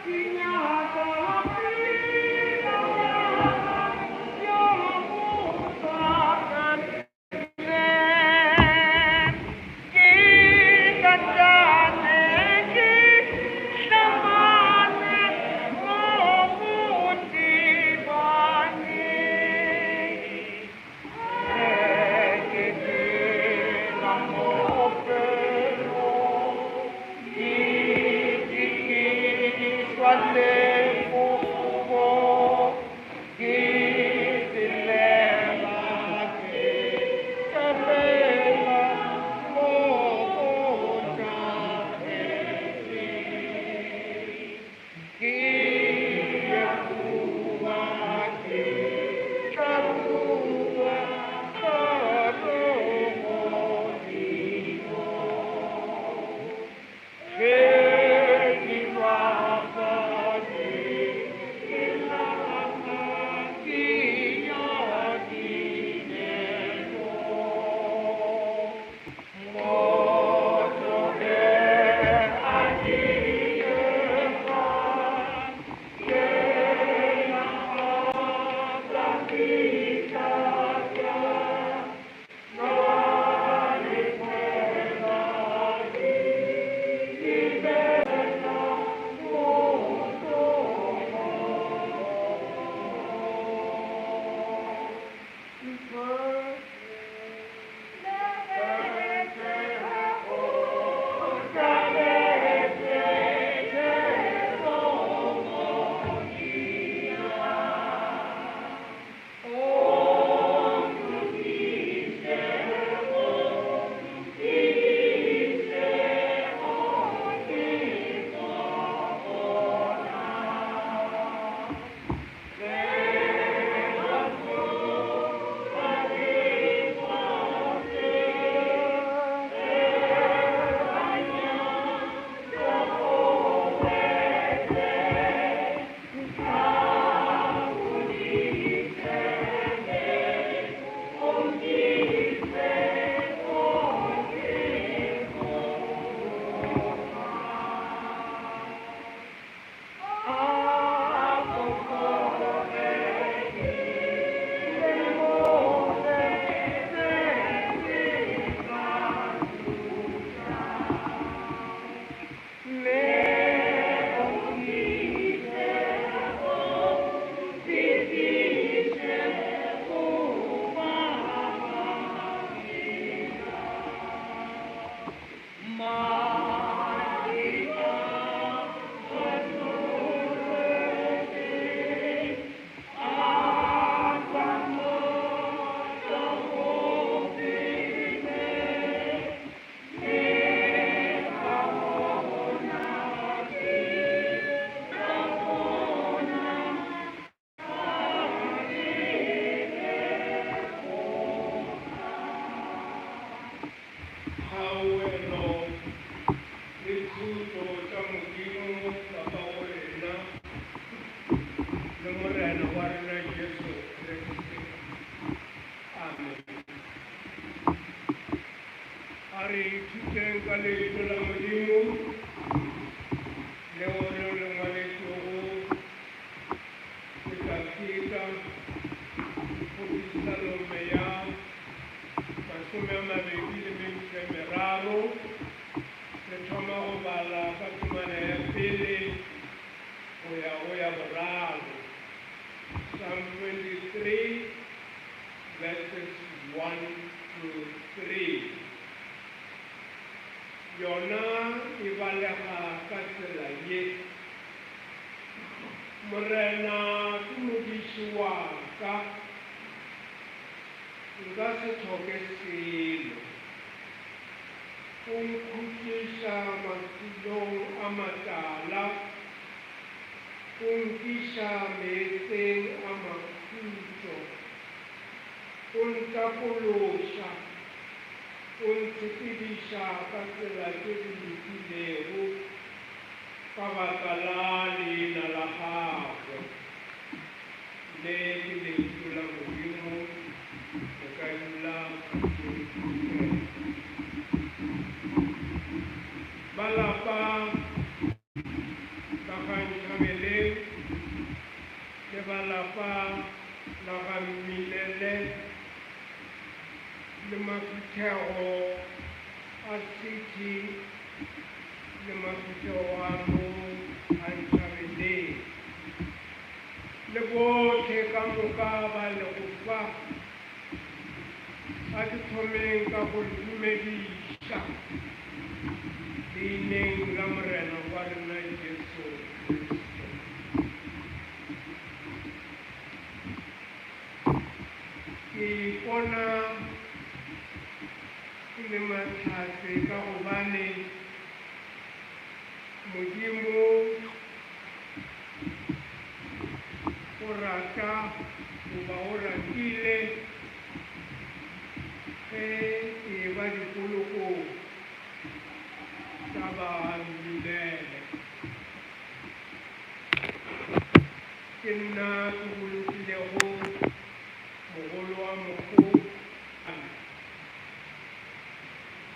Ke nyaka pina ya Kgaogelo le khutšo tša Modimo Tatago rena le Morena wa rena Jesu Kriste. Amen. A re ithuteng ka lentšu la Modimo leo re le ngwaletšego ke Dafida go Psalome ya 23, re thoma go bala ka temana ya pele go ya go ya boraro. Psalm 23 verses 1 to 3. Yona e balega ka tsela ye: Morena ke modiši wa ka, nka se hloke selo. O nkhutšiša mafulong a matala, o nkiša meetseng a makhutšo, o ntapološa, o ntshepediša ka tsela tše di lokilego ka baka la leina la gagwe. Le ke lentšu la Modimo, le ka dula le. Ba lapa la ga Ntšhabeleng le ba lapa la ga Mmilele le maphuthego a city le maphuthego a mo a Ntšhabeleng le bohle ka moka ba lego fa. A ke thomeng ka go le dumediša leineng la Morena wa rena Jesu Kriste. Ke ipona ke le mahlatse ka gobane Modimo o rata goba o ratile ge ke eba dipolokong tša ba Mmilele. Ke nna ke bolokilego mogolo wa mokgo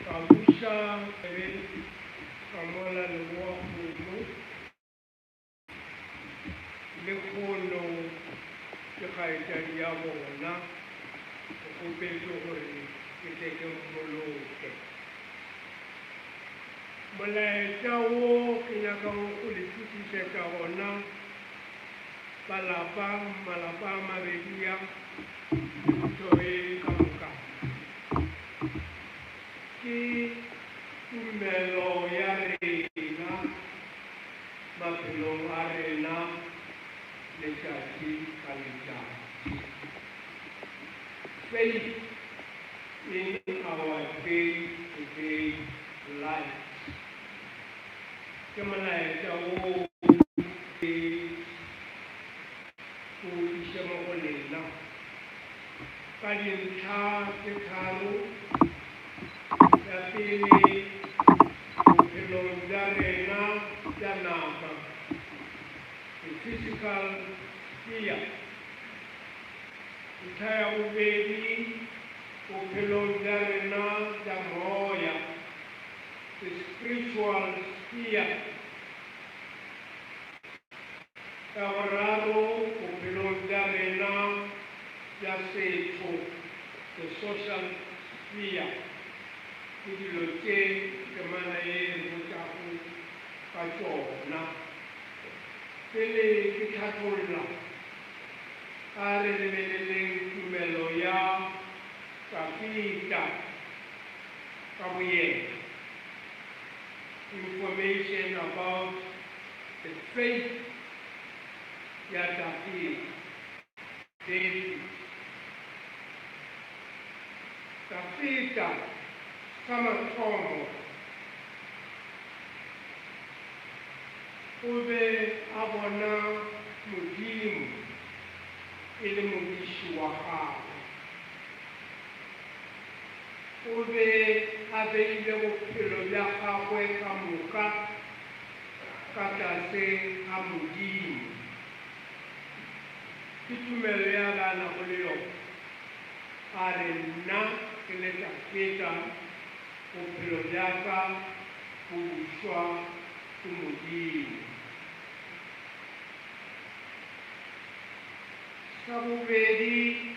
ka buša tsebe ka mola leboa kgomo. Lehono ke kgaetšadi ya bona, o kgopetše gore ke tle ke mmoloke. Molaetša wo ke nyakago go le fetišetša gona ba lapa, malapa a mabedi a, le phuthego ye ka moka, ke tumelo ya rena maphelong a rena letšatši ka letšatši. Faith in our day-to-day lives. Ke molaetša wo ke o tliše mo go lena ka dintlha tše tharo. Ya pele, bophelong bja rena bja nama, the physical sphere. Ntlha ya bobedi, bophelong bja rena bja moya, the spiritual sphere. Ya boraro, bophelong bja rena bja setho, the social sphere. Ke dilo tše temana ye e re botšago ka tšona. Pele ke hlatholla, a re lebeleleng tumelo ya Dafida ka boyena. Information about the faith ya Dafida, David. Dafida sa mathomo o be a bona Modimo e le Modiši wa gagwe. O be a beile bophelo bja gagwe ka moka ka tlase ga Modimo. Ke tumelo ya be a nago le yona. A re, Nna ke le Dafida, bophelo bja ka bo bušwa ke Modimo. Sa bobedi,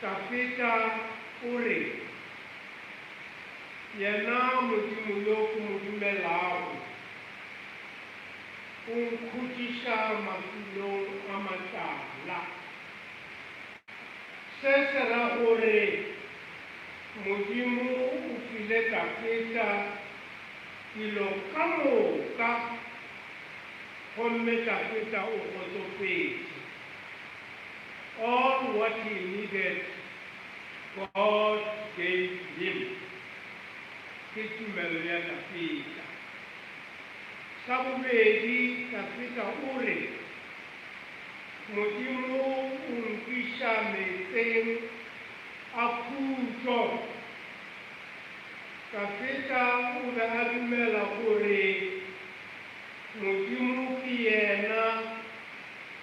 Dafida o re, Yena Modimo yo ke mo dumelago, o nkhutšiša mafulong a matala. Se se ra gore Modimo o file Dafida dilo ka moka gomme Dafida o kgotsofetše. All what he needed, God gave him. Ke tumelo ya Dafida. Sa bobedi, Dafida o re, Modimo o nkiša meetseng a khutšo. Dafida o be a dumela gore Modimo ke yena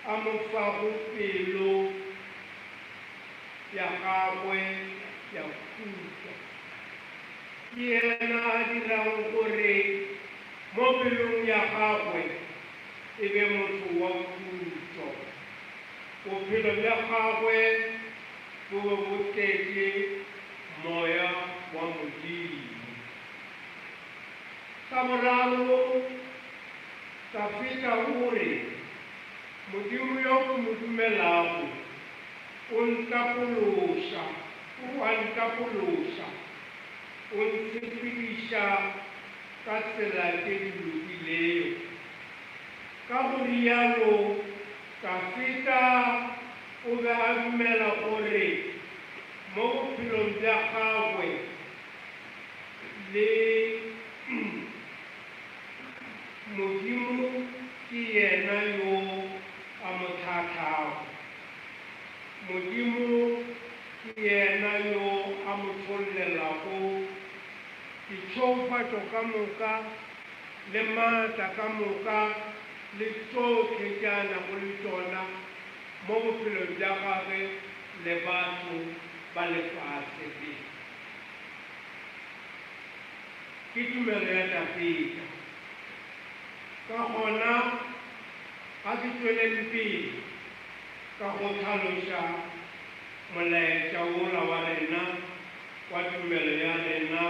a mo fago pelo ya gagwe ya khutšo. Ke yena a dirago gore mo pelong ya gagwe e be motho wa khutšo. Bophelo bja gagwe bo be bo tletše moya wa Modimo. Sa boraro, Dafida o re, Modimo yo ke mo dumelago o ntapološa, o a ntapološa, o ntshepediša ka tsela tše di lokilego. Ka go rialo, Dafida o be a dumela gore mo bophelong bja gagwe le Modimo ke yena yo a mo hlahlago. Modimo ke yena yo a mo tšhollelago ditšhegofatšo ka moka le maatla ka moka le tšohle tše a nago le tšona mo bophelong bja gagwe le batho ba lefase le. Ke tumelo ya Dafida. Ka gona, a ke tšweleng pele ka go hlaloša molaetša wola wa rena wa tumelo ya rena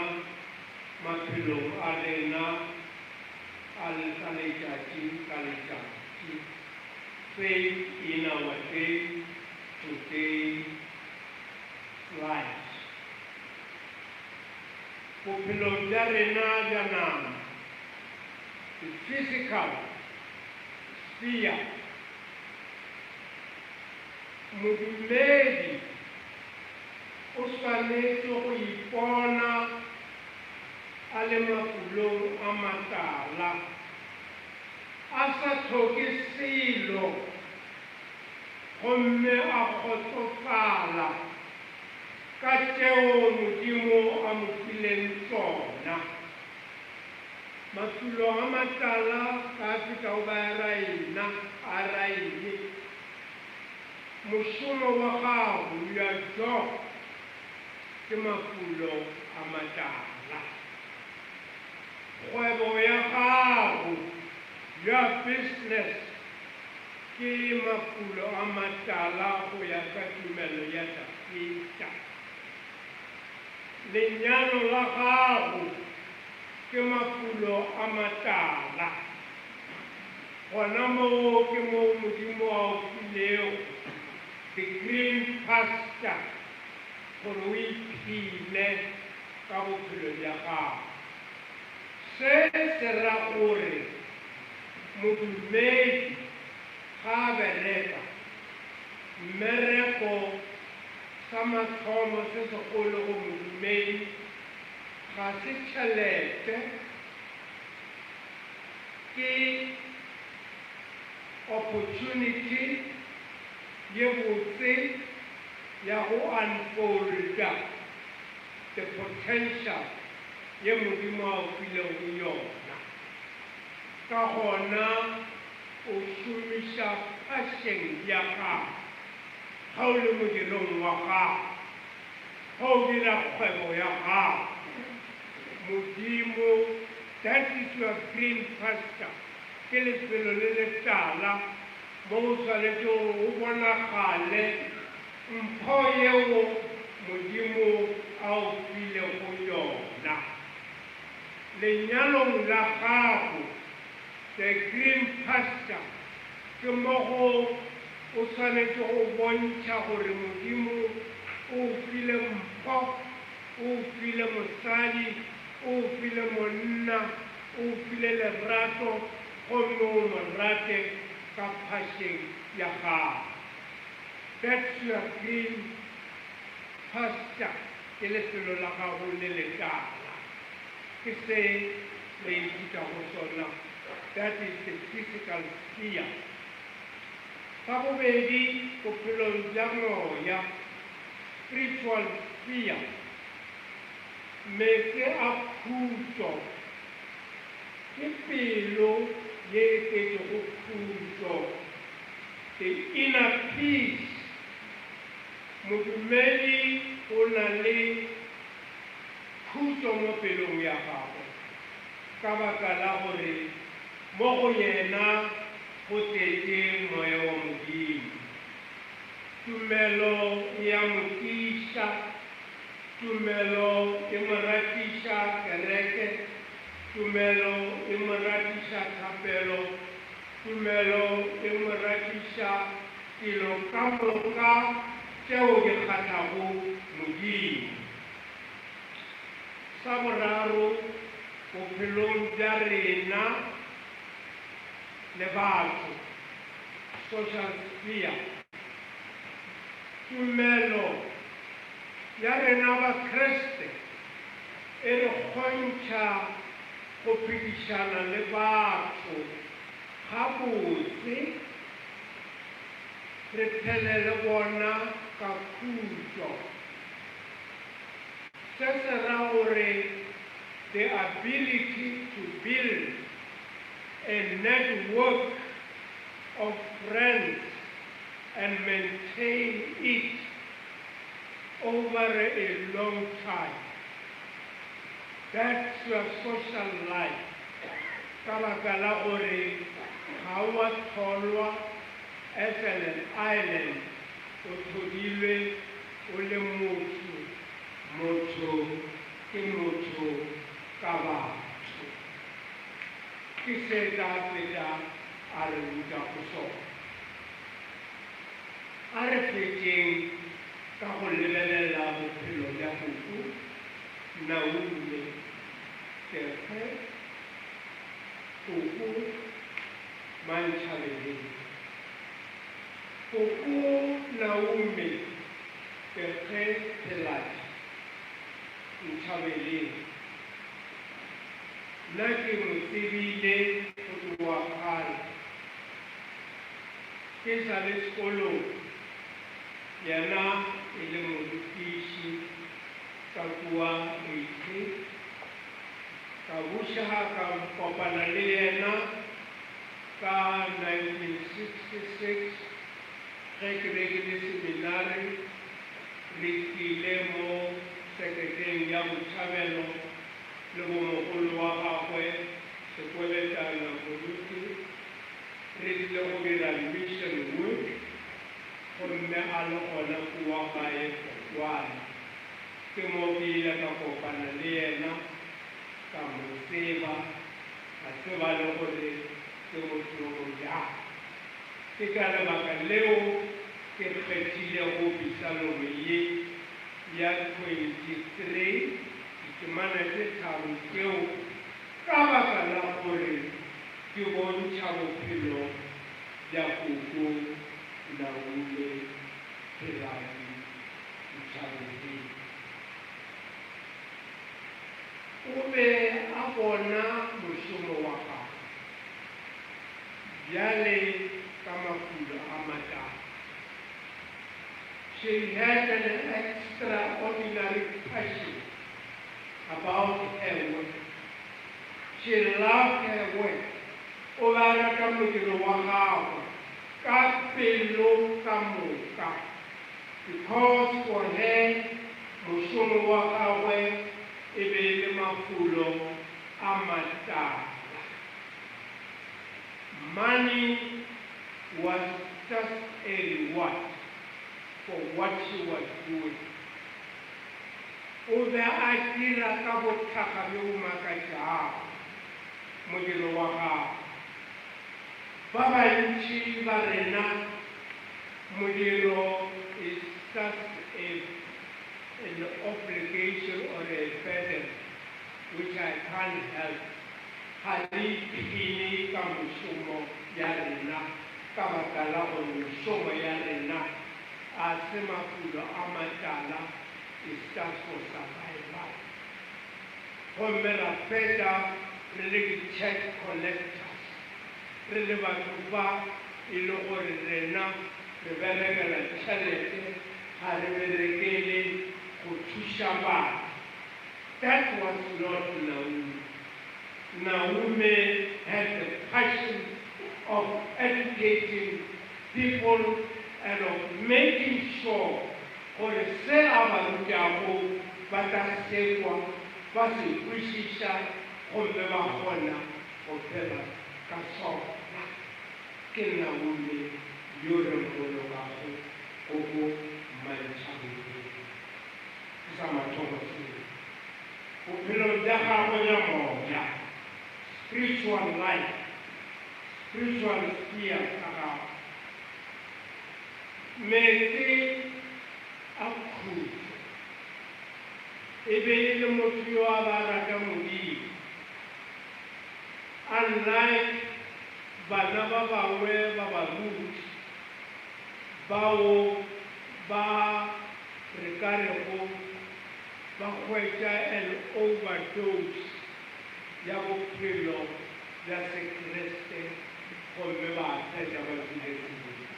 maphelong a rena a ka letšatši ka letšatši, Faith in our day to day lives. Bophelong bja rena bja nama, the physical sphere, modumedi o swanetše go ipona a le mafulong a matala, a sa hloke selo gomme a kgotsofala ka tšeo Modimo a mo fileng tšona. Mafulo a matala ka feta go ba a raena, a raene. Mošomo wa gago, your job, ke mafulo a matala. Kgwebo ya gago, your business, ke mafulo a matala go ya ka tumelo ya Dafida. Lenyalo la gago ke mafulo a matala. Gona moo ke moo Modimo a o filego the green pasture gore o iphile ka bophelo bja gago. Se se ra gore modumedi ga a bereka, mmereko sa mathomo se segolo go modumedi ga se tšhelete, ke opportunity ye botse ya go unfolda the potential ye Modimo a o filego yona. Ka gona o šomiša passion ya gago ge o le modirong wa gago, ge o dira kgwebo ya gago. Modimo, that is your green pasture, ke lefelo le letala mo o swanetše gore o bonagale mpho yeo Modimo a o filego yona. Lenyalong la gago, the green pasture, ke mo go o swanetše go bontšha gore Modimo o o file mpho, o o file mosadi, o o file monna, o o file lerato gomme o mo rate ka phašeng ya gago. That's your green pasture, ke lefelo la gago le letala. Ke se re ithutago sona, that is the physical sphere. Sa bobedi, bophelong bja moya, spiritual sphere, meetse a khutšo ke pelo ye e tletšego khutšo, the inner peace. Modumedi o na le. khutšo mo pelong ya gagwe ka baka la gore mo go yena go tletše moya wa Modimo. Tumelo e a mo tiiša, tumelo e mo ratiša kereke, tumelo e mo ratiša thapelo, tumelo e mo ratiša dilo ka moka tšeo di kgahlago Modimo. Sa boraro, bophelong bja rena le batho, social sphere, tumelo ya rena Bakriste e re kgontšha go phedišana le batho gabotse, re phele le bona ka khutšo. Se se ra gore the ability to build a network of friends and maintain it over a long time. That's your social life. Ka baka la gore ga wa tholwa as an island, o thodilwe o le motho, motho ke motho ka batho. Ke se Dafida a re rutago sona. A re fetšeng ka go lebelela bophelo bja koko Naume, Tekge, Koko Mantšhabeleng. Koko Naume, Tekge Phelatši, Ntšhabeleng. Nna ke mo tsebile go tloga kgale. Ke sa le sekolong, yena e le morutiši ka kua Uitge. Ka buša ka kopana le yena ka 1966 ge ke be ke le seminari, re tlile mo seketeng ya Botšhabelo le bomogolo wa gagwe Sekweletana Moruti, re tlile go dira mission work gomme a le gona kua gae Phokwane. Ke mo ke ile ka kopana le yena, ka mo tseba, ka tseba le gore ke motho yo bjang. Ke ka lebaka leo ke kgethilego Pisalome ye ya 23, ditemana tše tharo tšeo, ka baka la gore di bontšha bophelo bja koko Naume Pheladi Ntšhabeleng. O be a bona mošomo wa gagwe bjale ka mafulo a matala. She had an extraordinary passion about her work. She loved her work. O be a rata modiro wa gagwe ka pelo ka moka. Because for her, mošomo wa gagwe e be e le mafulo a matala. Money was just a reward for what she was doing. O be a dira ka bothakga bjo bo makatšago modiro wa gagwe. Ba bantši ba rena modiro is just an obligation or a burden which I can't help. Ga re ipshine ka mošomo ya rena ka baka la gore mešomo ya rena a se mafulo a matala, is just for survival. Gomme ra fetša re le di-check collectors, re le batho ba e le gore rena re berekela tšhelete, ga re berekele go thuša batho. That was not Naume. Naume had the passion of educating people and of making sure gore se a ba rutago ba tla sekwa ba se kwešiša gomme ba kgona go phela ka sona. Ke Naume yo re mmolokago koko Mantšhabodimo. Ke sa mathomo seo. Bophelong bja gagwe bja moya, spiritual life, spiritual sphere sa gagwe, meetse a khutšo, e be e le motho yo a ba rata Modimo. Unlike bana ba bangwe ba baruti bao ba re ka rego ba hwetša an overdose ya bophelo bja Sekriste gomme ba fetša ba tšwile tseleng.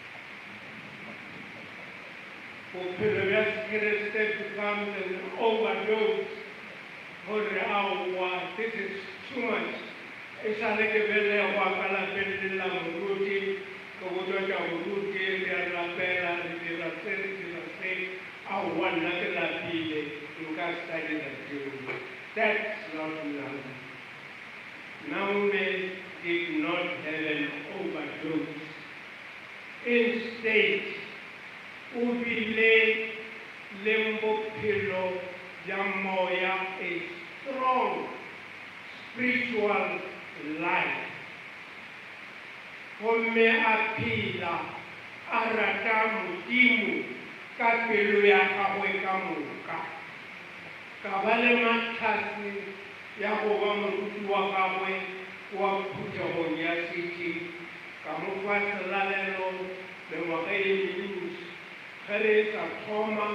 Bophelo bja Sekriste becomes an overdose gore aowa this is too much, e sa le ke belegwa ka lapeng le la moruti, ke botšwa tša boruti, re a rapela, re dira se, re dira se, aowa nna ke lapile, nka se sa dira tšeo. That's not Naomi. Naomi did not have an overdose. Instead, o bile le bophelo bja moya, a strong spiritual life. Gomme a phela a rata Modimo ka pelo ya gagwe ka moka. Ka ba le mahlatse ya go ba moruti wa gagwe kua phuthegong ya City, ka mo fa selalelo mengwaga ye mentši. Ge re sa thoma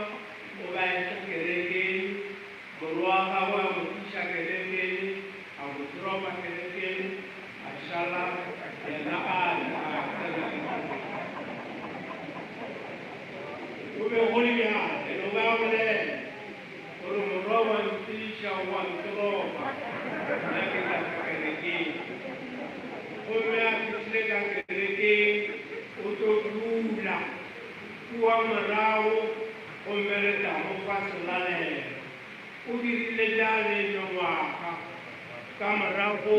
o ba etla kerekeng, morwa wa gagwe a mo tliša kerekeng, a mo dropa kerekeng, a šala yena a tla a tsena ka kerekeng. Go be go le bjalo, and o be a bolela gore morwa wa ntliša, wa ntropa, nna ke tla ka kerekeng. Gomme a fihlile ka kerekeng, o tlo dula kua morago, gomme re tla mo fa selalelo. O dirile bjale mengwaga, ka morago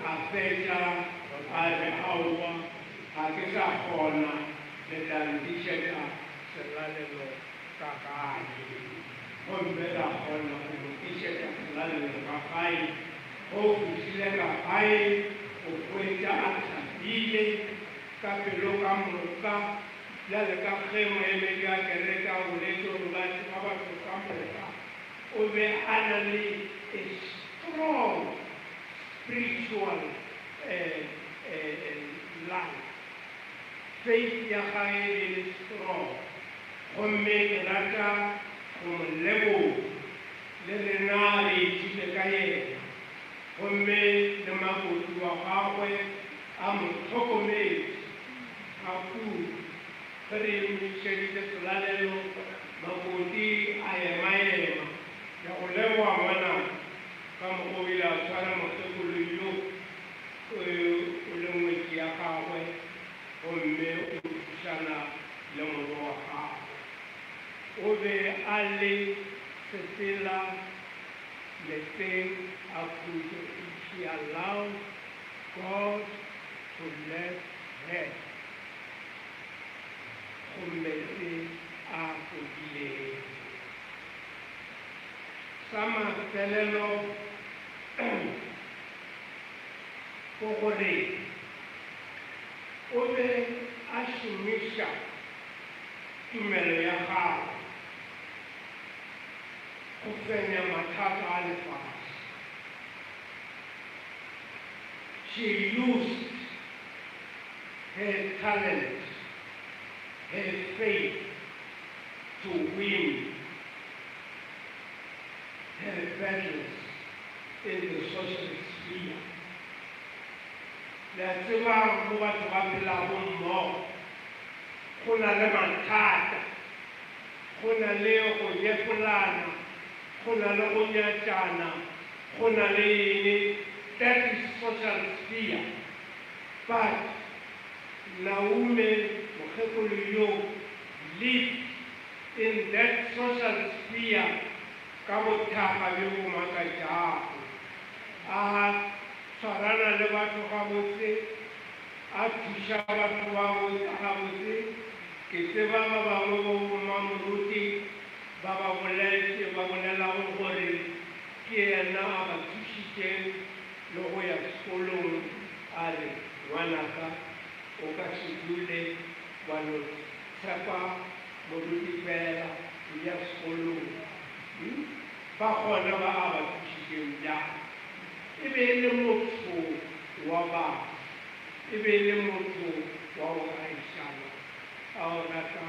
a fetša a re, Aowa, ga ke sa kgona, le tla ntlišetša selalelo ka gae. Gomme ra kgona go mo tlišetša selalelo ka gae. Ge o fihlile ka gae, o hwetša a thabile ka pelo ka moka, bjale ka ge moemedi a kereke a boletše gore ba tseba batho ka moka. O be a na le a strong spiritual life. Faith ya gage e be e le strong. Gomme ke rata go mo leboga. Le rena re ithutile ka yena. Gomme le makoti wa gagwe a mo hlokometše ga kudu. Ge re emišeditše selalelo, makoti a emaema. Ke a go leboga ngwanaka, ka mokgwa o ile a tshwara mokgekolo yo o le ngwetši ya gagwe gomme o thušana le morwa wa gagwe. O be a le sepela metseng a khutšo if she allowed God to let her go meetse a fodilego. Sa mafelelo ke gore o be a šomiša tumelo ya gagwe go fenya mathata a lefase. She used her talent, her faith to win her battles in the social sphere. Le a tseba mo batho ba phelago mmogo, go na le mathata, go na le go nyefolana, go na le go nyatšana, go na le eng, that is social sphere. But Naume mokgekolo yo lived in that social sphere. ka bothakga bjo bo makatšago. A swarana le batho gabotse, a thuša batho ba gabotse. Ke tseba ba bangwe bo mmamoruti ba ba boletše, ba bolelago gore ke yena a ba thušitšeng le go ya sekolong, a re, Ngwanaka, o ka se dule wa no tshepa moruti fela, eya sekolong. Ba gona ba a ba thušitšeng bjang? E be e le motho wa batho, e be e le motho wa go agišana, a go rata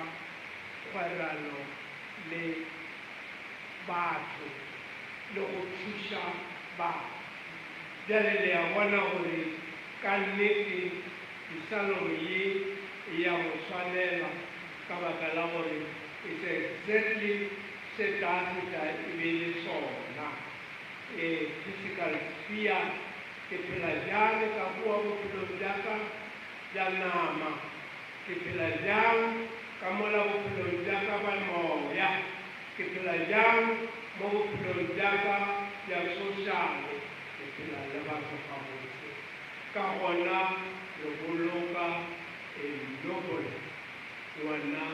kgwerano le batho le go thuša batho. Bjale le a bona gore ka nnete Psalm ye e ya mo swanela, ka baka la gore it's exactly se Dafida e be e le sona. Ee, physical sphere, ke phela bjang ka kua bophelong bja ka bja nama? Ke phela bjang ka mola bophelong bja ka bja moya? Ke phela bjang mo bophelong bja ka bja sošale? Ke phela le batho gabotse. Ka gona re boloka a noble ngwana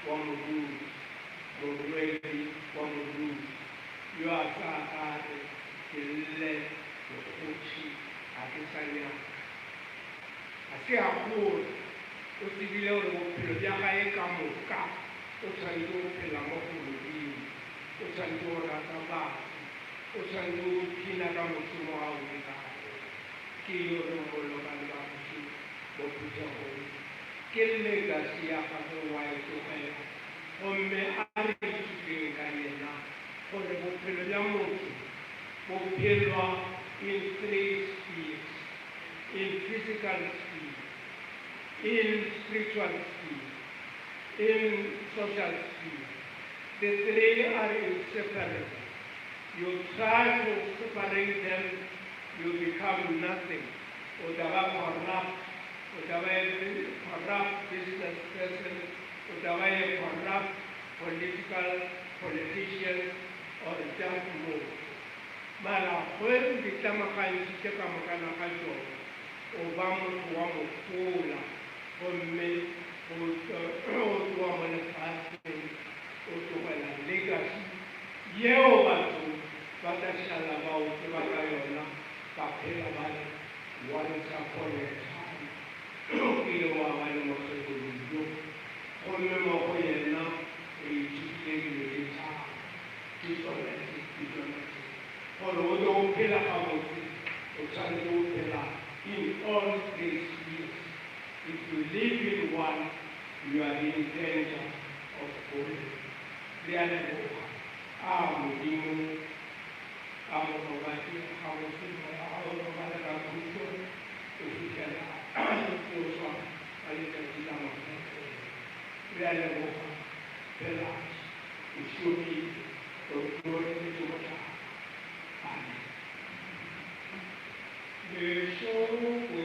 wa moruti, morwedi wa moruti, yo a tla ka re, Ke lle mokgotši, ga ke sa nyaka. Ga se a gola, o tsebile gore bophelo bja gae ka moka o tshwanetše go phela mo go Modimo, o tshwanetše go rata batho, o tshwanetše go ipshina ka mošomo a o dirago. Ke yo re mmoloka le bagešo mo phuthegong. Ke legacy ya gagwe wa e tlogela, gomme a re ithuteng ka yena gore bophelo bja motho bo phelwa in three spheres, in physical sphere, in spiritual sphere, in social sphere. The three are inseparable. You try to separate them, you become nothing. O tla ba corrupt, o tla ba a corrupt business person, o tla ba a corrupt political politician or just motho. Mara ge o di tlamagantšhitše ka mokana ga tšona, o ba motho wa mohola gomme o tloga mo lefaseng o tlogela legacy yeo batho ba tla šala ba o tseba ka yona, ba phela ba re, Once upon a time o kile wa ba le mokgekolo yo, gomme mo go yena re ithutile dilo tše tharo. Ke tšona tše, ke tšona tše. Gore o tle o phela gabotse, o tshwanetše go phela in all three spheres. If you live in one, you are in danger of falling. Re a leboga. A Modimo a mo robatše gabotse, moya wa gagwe o robale ka khutšo go fihlela a tsošwa ka letšatši la mafelelo. Re a leboga, Pheladi, o šomile, o re tlogeletše mohlala. Amen. Lešoko.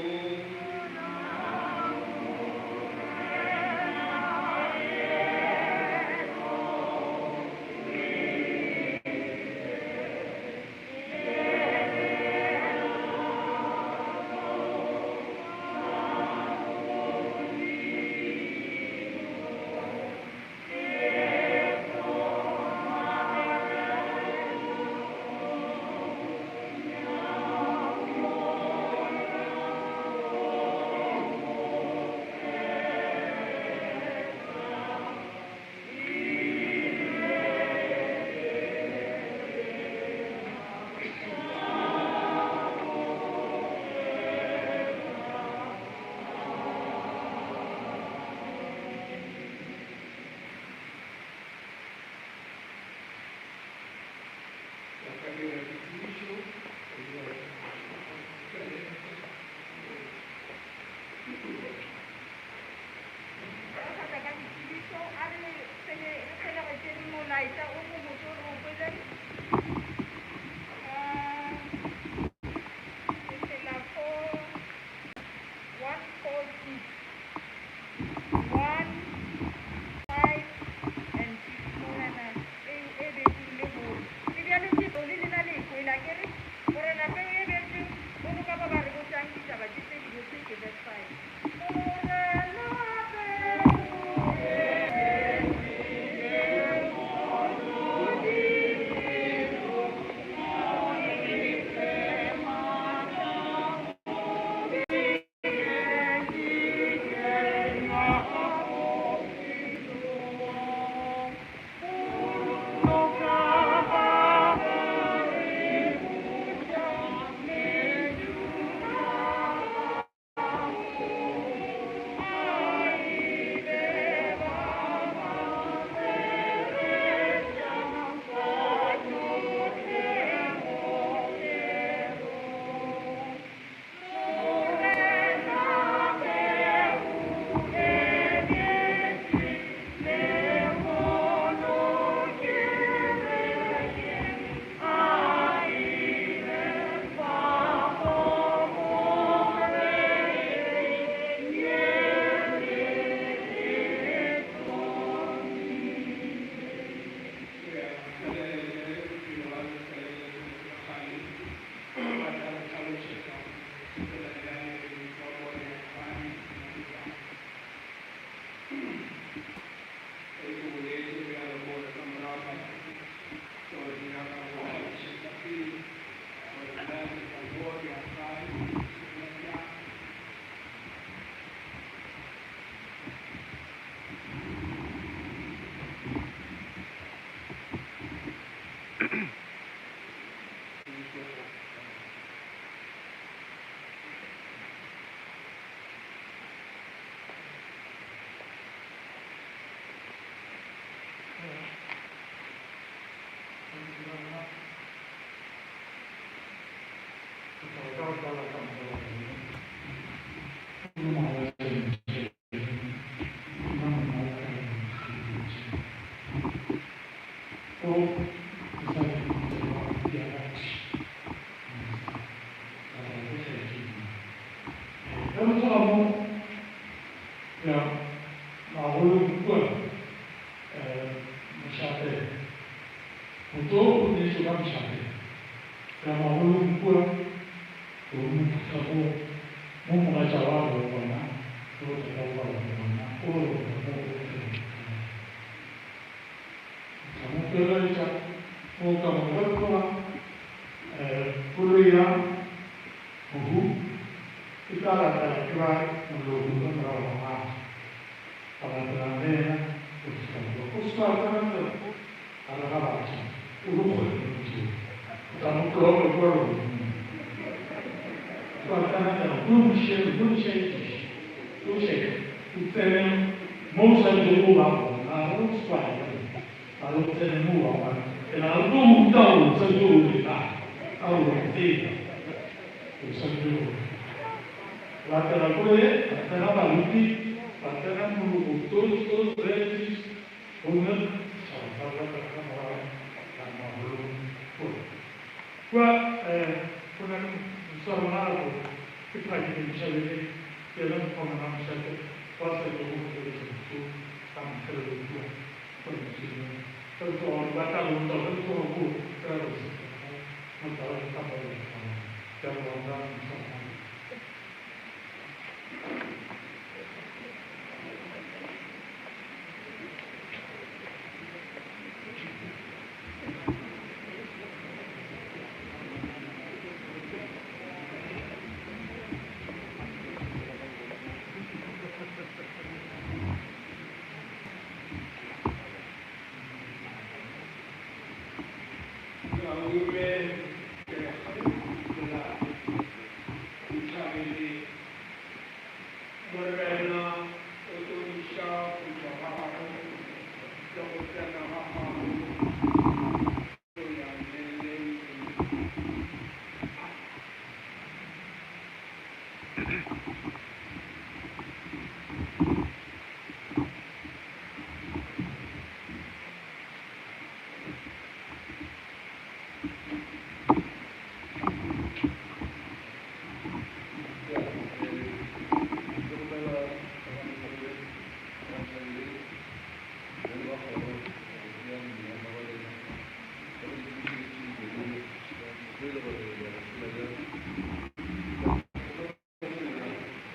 go tlala ka moka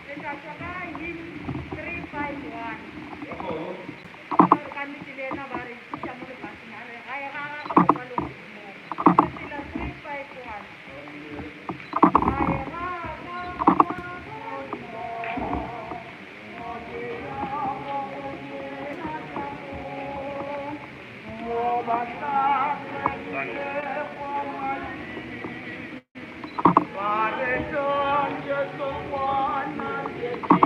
Le tla tšwa ka hymn 351. Gore ka nnete le yena ba re tliša mo lefaseng, a re gae ga gagwe go kwa legodimong. Sefela 351. Gae ga ka go kwa legodimong, mo ke yago go dira tšabo, mo ba hlatsweditšego madi, ba re tšontše tsokwana tše di.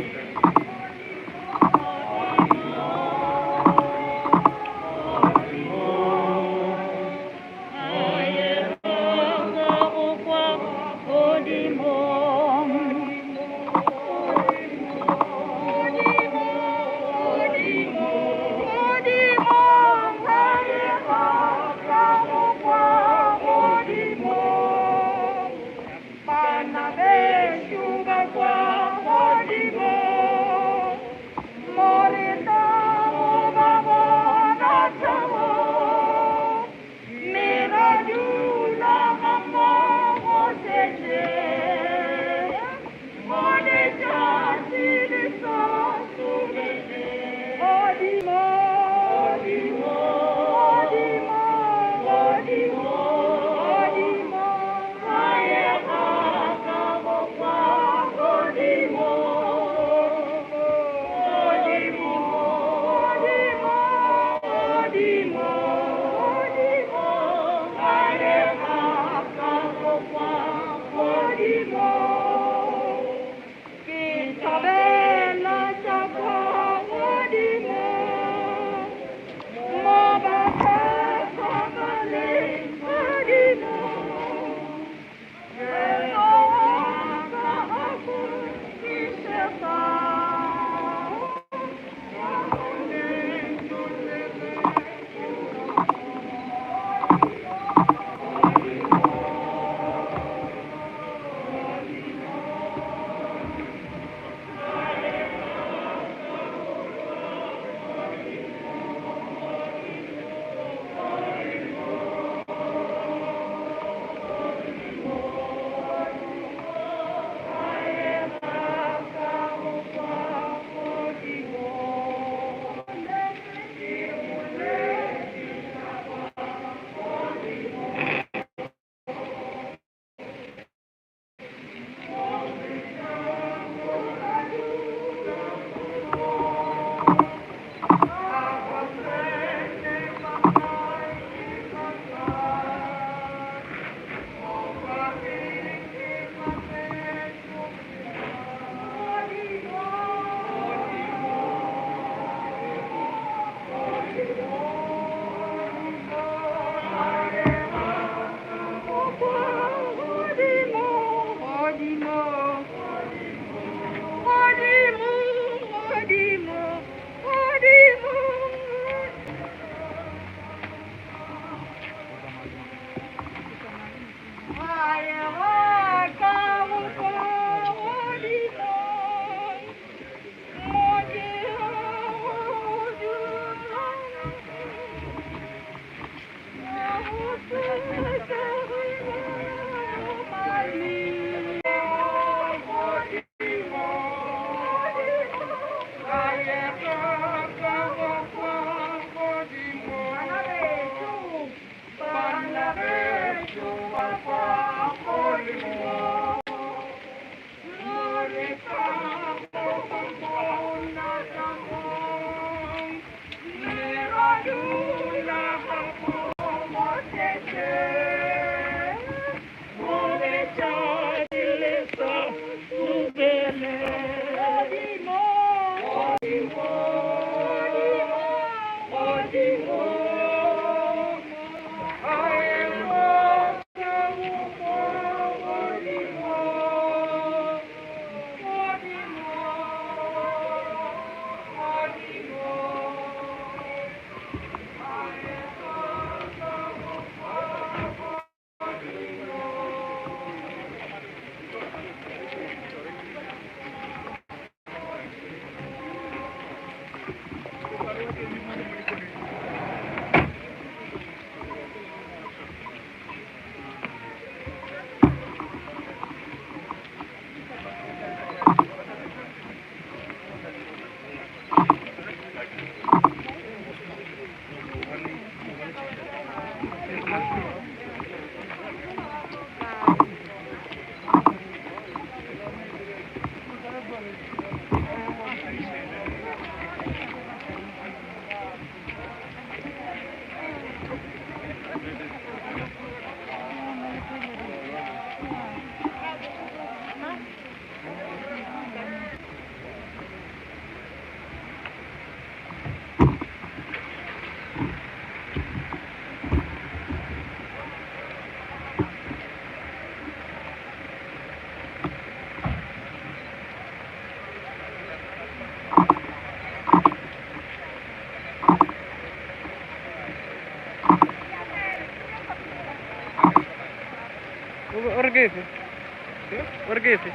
O re ke efe?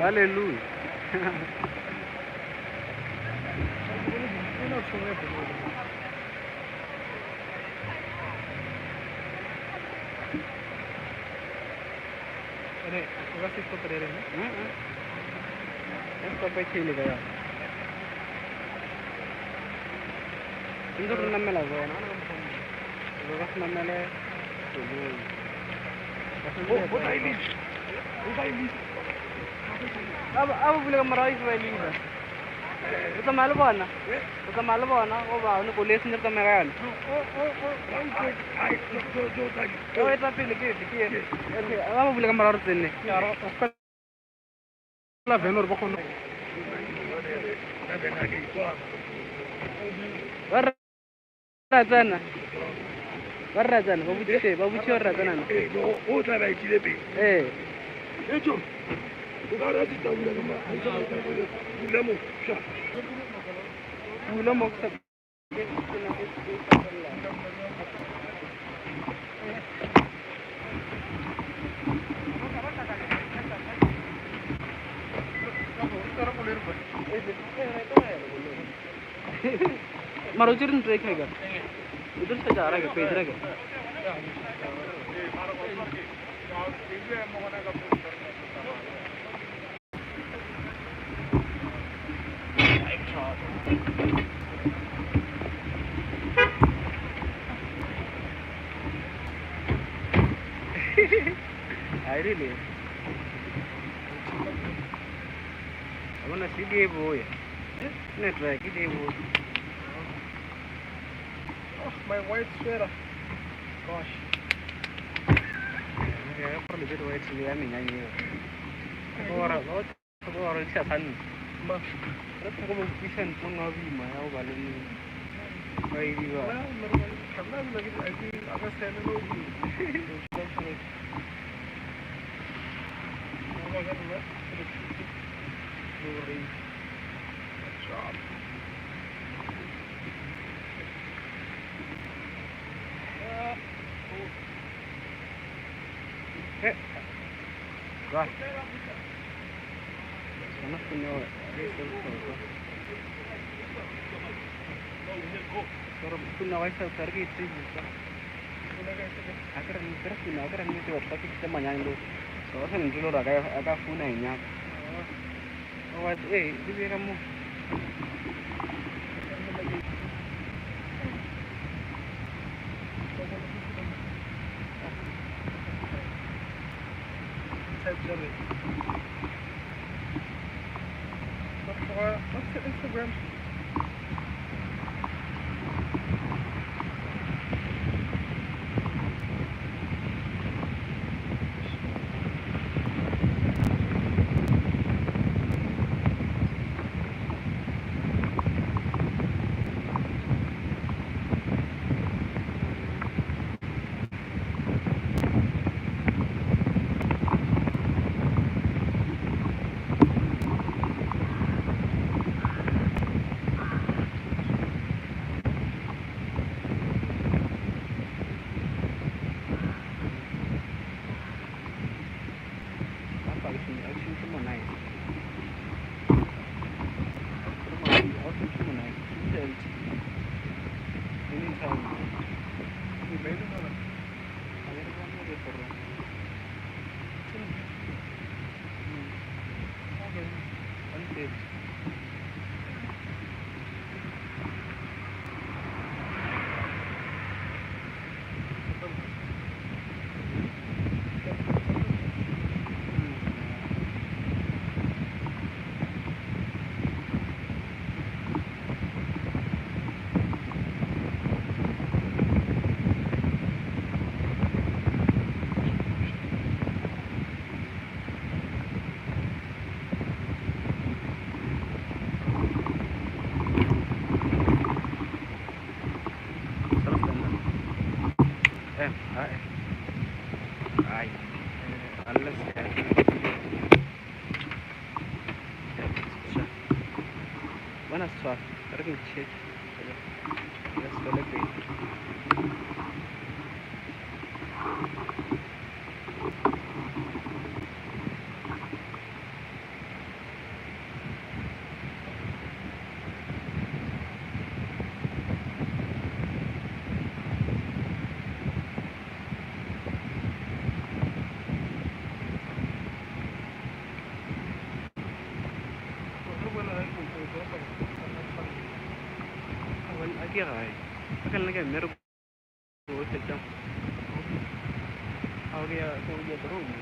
Hallelujah. Ene, o ka se stop re reng? E stop e tšhele ka yona. Ntse re namela bona. Re ka se namele koloi. O tla e lisa. O tla e lisa. A ba bule ka morago ise ba e lisa. O tsamaya le bona? O tsamaya le bona goba o ne koloi e sentse re tsamaya ka yona? O eta pele ke efe ke efe? Okay, a ba bule ka morago re tsene. La vene gore ba kgone. Ba re ra tsena. Ba re ra tsena, ba botšiše, ba botšiše gore ra tsena na. Ee, o tla be a etile pele. Ee. Etšo, o ka re a se tabula ka mo, a se tabula, bula mo, sha. Bula mo ke sa. Mara o tšere ntlo e kae ka? O tlo šetša rake pedi rake. I really. I wanna see the boy. Network, the boy. Oh, my white sweater. Gosh. Yeah, probably bit white le ya menyanya eo. Gore gore di sa tshwanne. Ma. Re go mo utlwisa ntlo nwa boima ya go ba le ba e diba. Ba. Sona fone wa e se bohlokwa. Gore fone wa e sa tshware ke e tsebisa. A ke re ke re fone a ke re nnete batho ba fihlile manyane le so ba sa ntse le gore a ka founa e nyaka. O wa ee di beye ka mo. What's your Instagram? Apa ke se a se mo nice. Anytime. Okay. 1:30. Ai. Unless Bona setshwara, re ke check. Let's go le pele. Ke gae. Ka ka nna ke mmereko o fetša. A ke ya ke ya drone.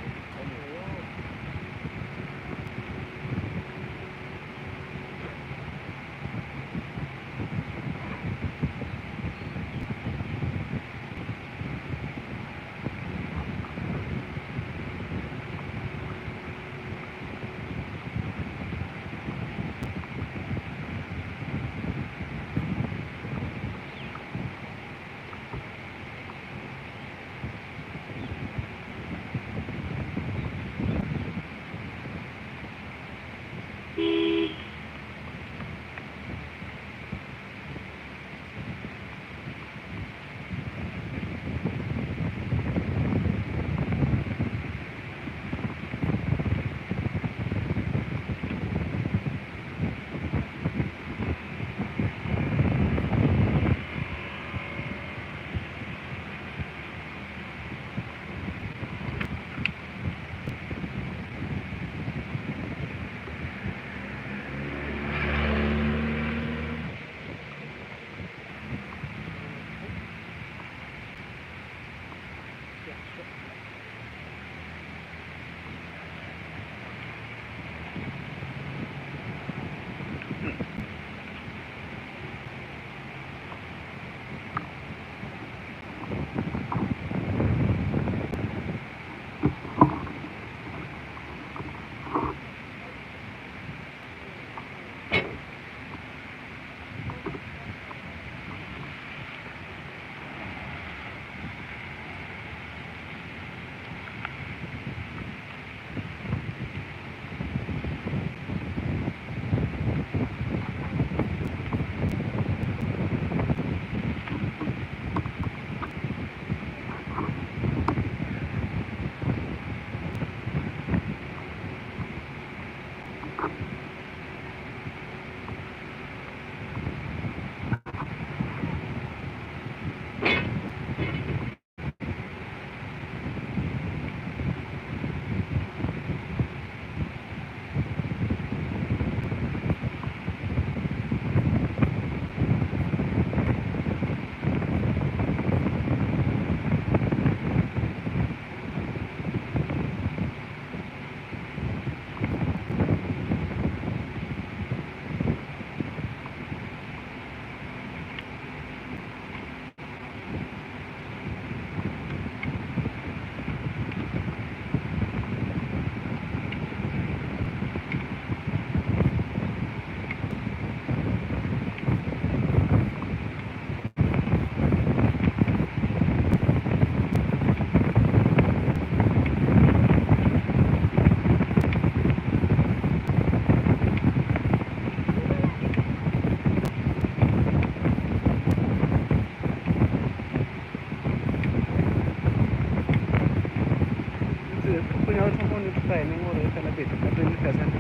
20%.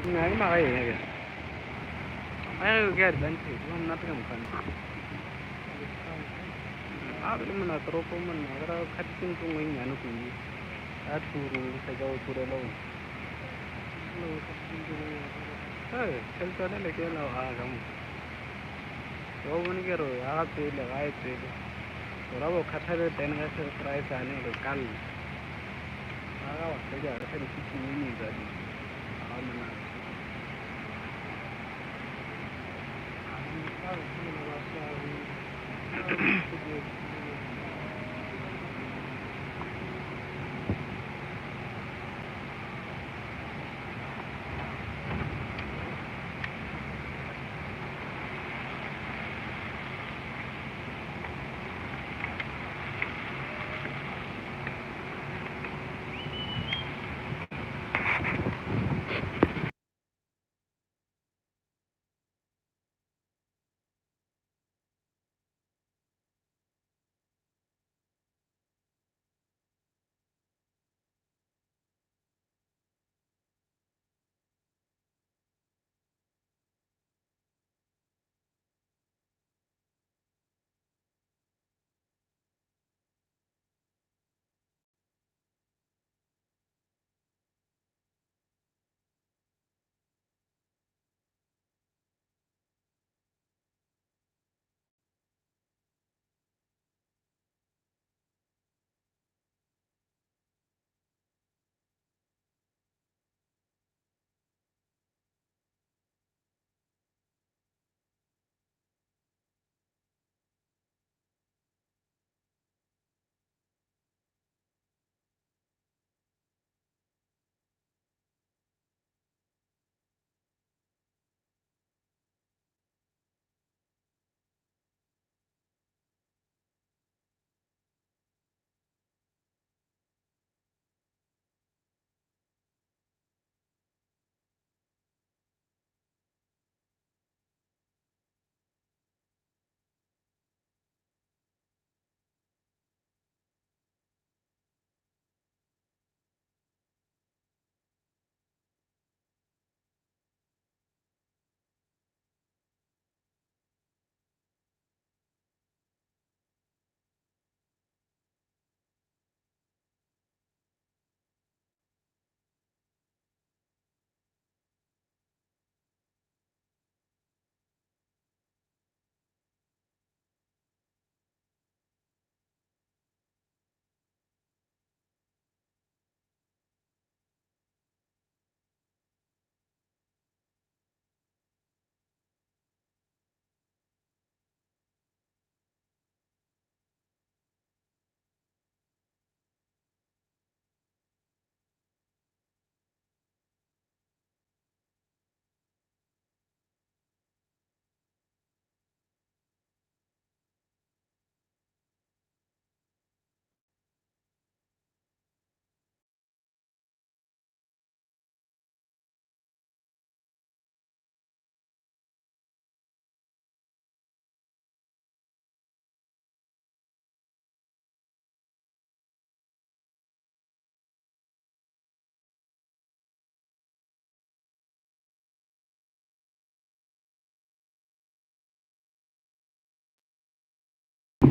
Nna ke magaeng a bjale. Magaeng ke advantage, go monate ka mokgwa. A be le mona toropo monna, ke ra kgatise ntlo nngwe e nnyane kudu. A thuru, fetša go turela go. Ee, tšhelete yone le ke ela go aga ka moka. O bone ke re ga ga pele ga e pele. O ra bo khathale ten ge se price ane re ka lla. Ga ga wa fedi re sa di 15 minutes a di. Ga mona.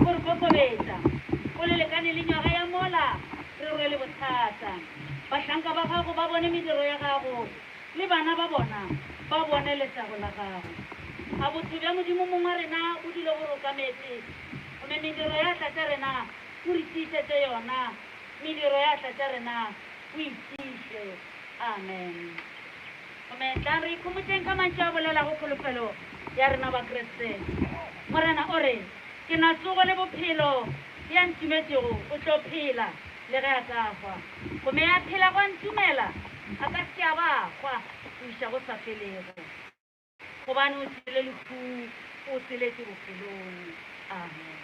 O re kokobetša, o le lekane le nywaga ya mola re rwele bothata. Bahlanka ba gago ba bone mediro ya gago, le bana ba bona ba bone letago la gago. A botho bja Modimo Mong wa rena bo dule bo re okametše, gomme mediro ya atla tša rena o re tiišetše yona, mediro ya atla tša rena o e tiiše. Amen. Gomme tlang re ikhomotšeng ka mantšu a bolelago kholofelo ya rena Bakriste. Morena o re, Ke na tsogo le bophelo, ya ntumetšego o tlo phela le ge a ka hwa. Gomme ya phelago a ntumela a ka se ke a ba a hwa go iša go sa felego. Gobane o tšwele lehung, o tseletše bophelong. Amen.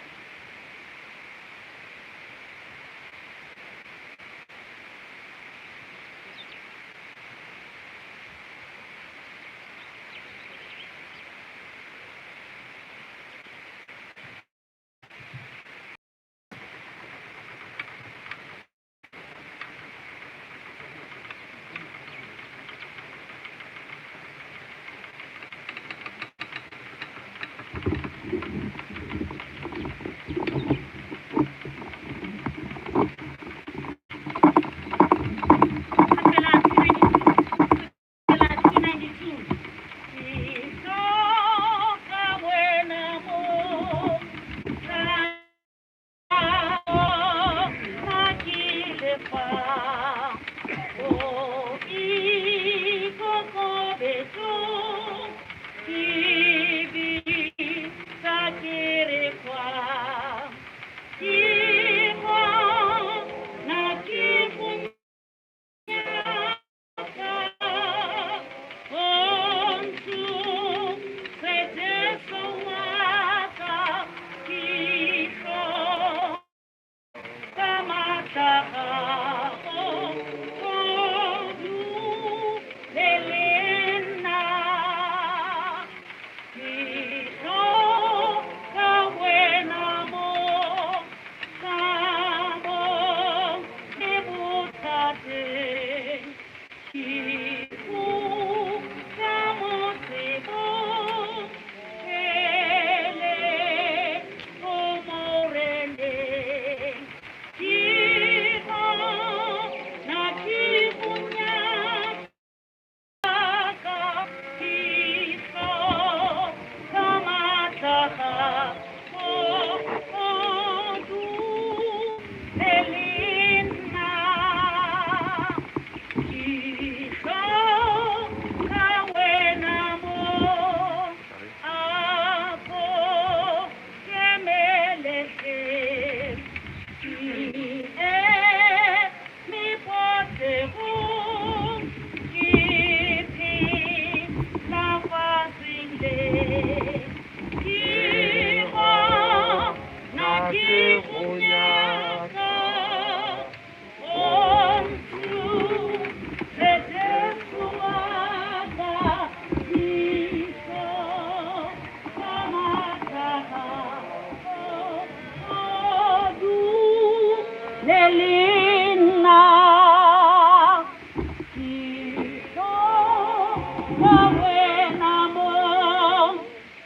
Ka wena mong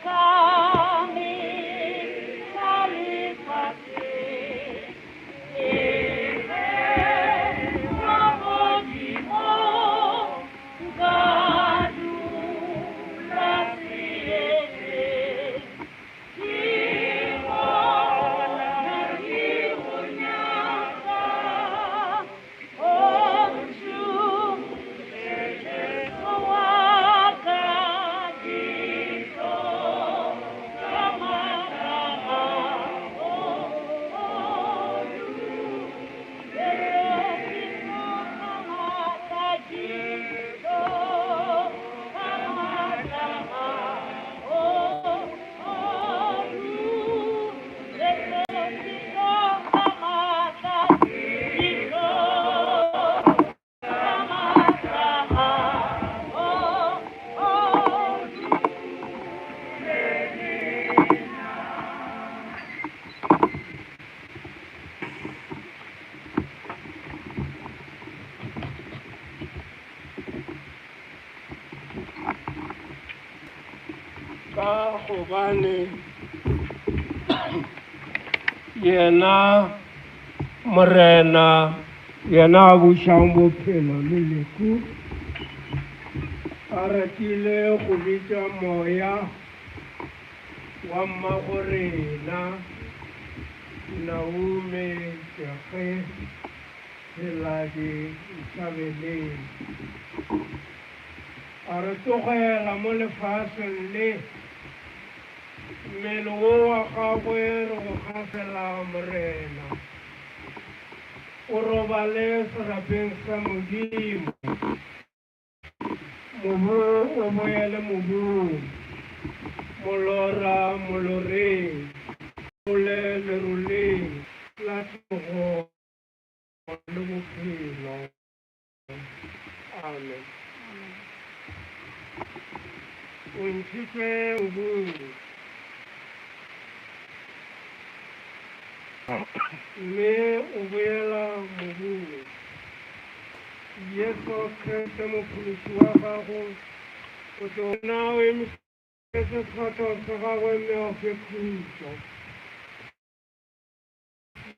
ka mehla lefaseng. Le ge magodimong nka dula seetšeng. Ke gona ke go nyaka, o ntšhuše Jesu wa ka, dihlong ka maatla a gago, o dule ke hloka maatla, dihlong ka maatla a gago, o dule ke hloka maatla, dihlong ka maatla a gago, o dule le nna. Ka gobane yena Morena, yena a bušang bophelo le lehu, a ratile go bitša moya wa mmagorena Naume Tšege Pheladi Ntšhabeleng, a re tlogela mo lefaseng le, mmele wo wa gagwe re go gafela Morena, o robale serapeng sa Modimo, mobu o boele mobung, molora moloreng, lerole leroleng la tsogo le bophelo. Amen. O ntšhitšwe mobung, mme o boela mobung. Jesu Kriste Mophološi wa gago o tlo na o emišetše sefahlego sa gagwe mme a fe khutšo.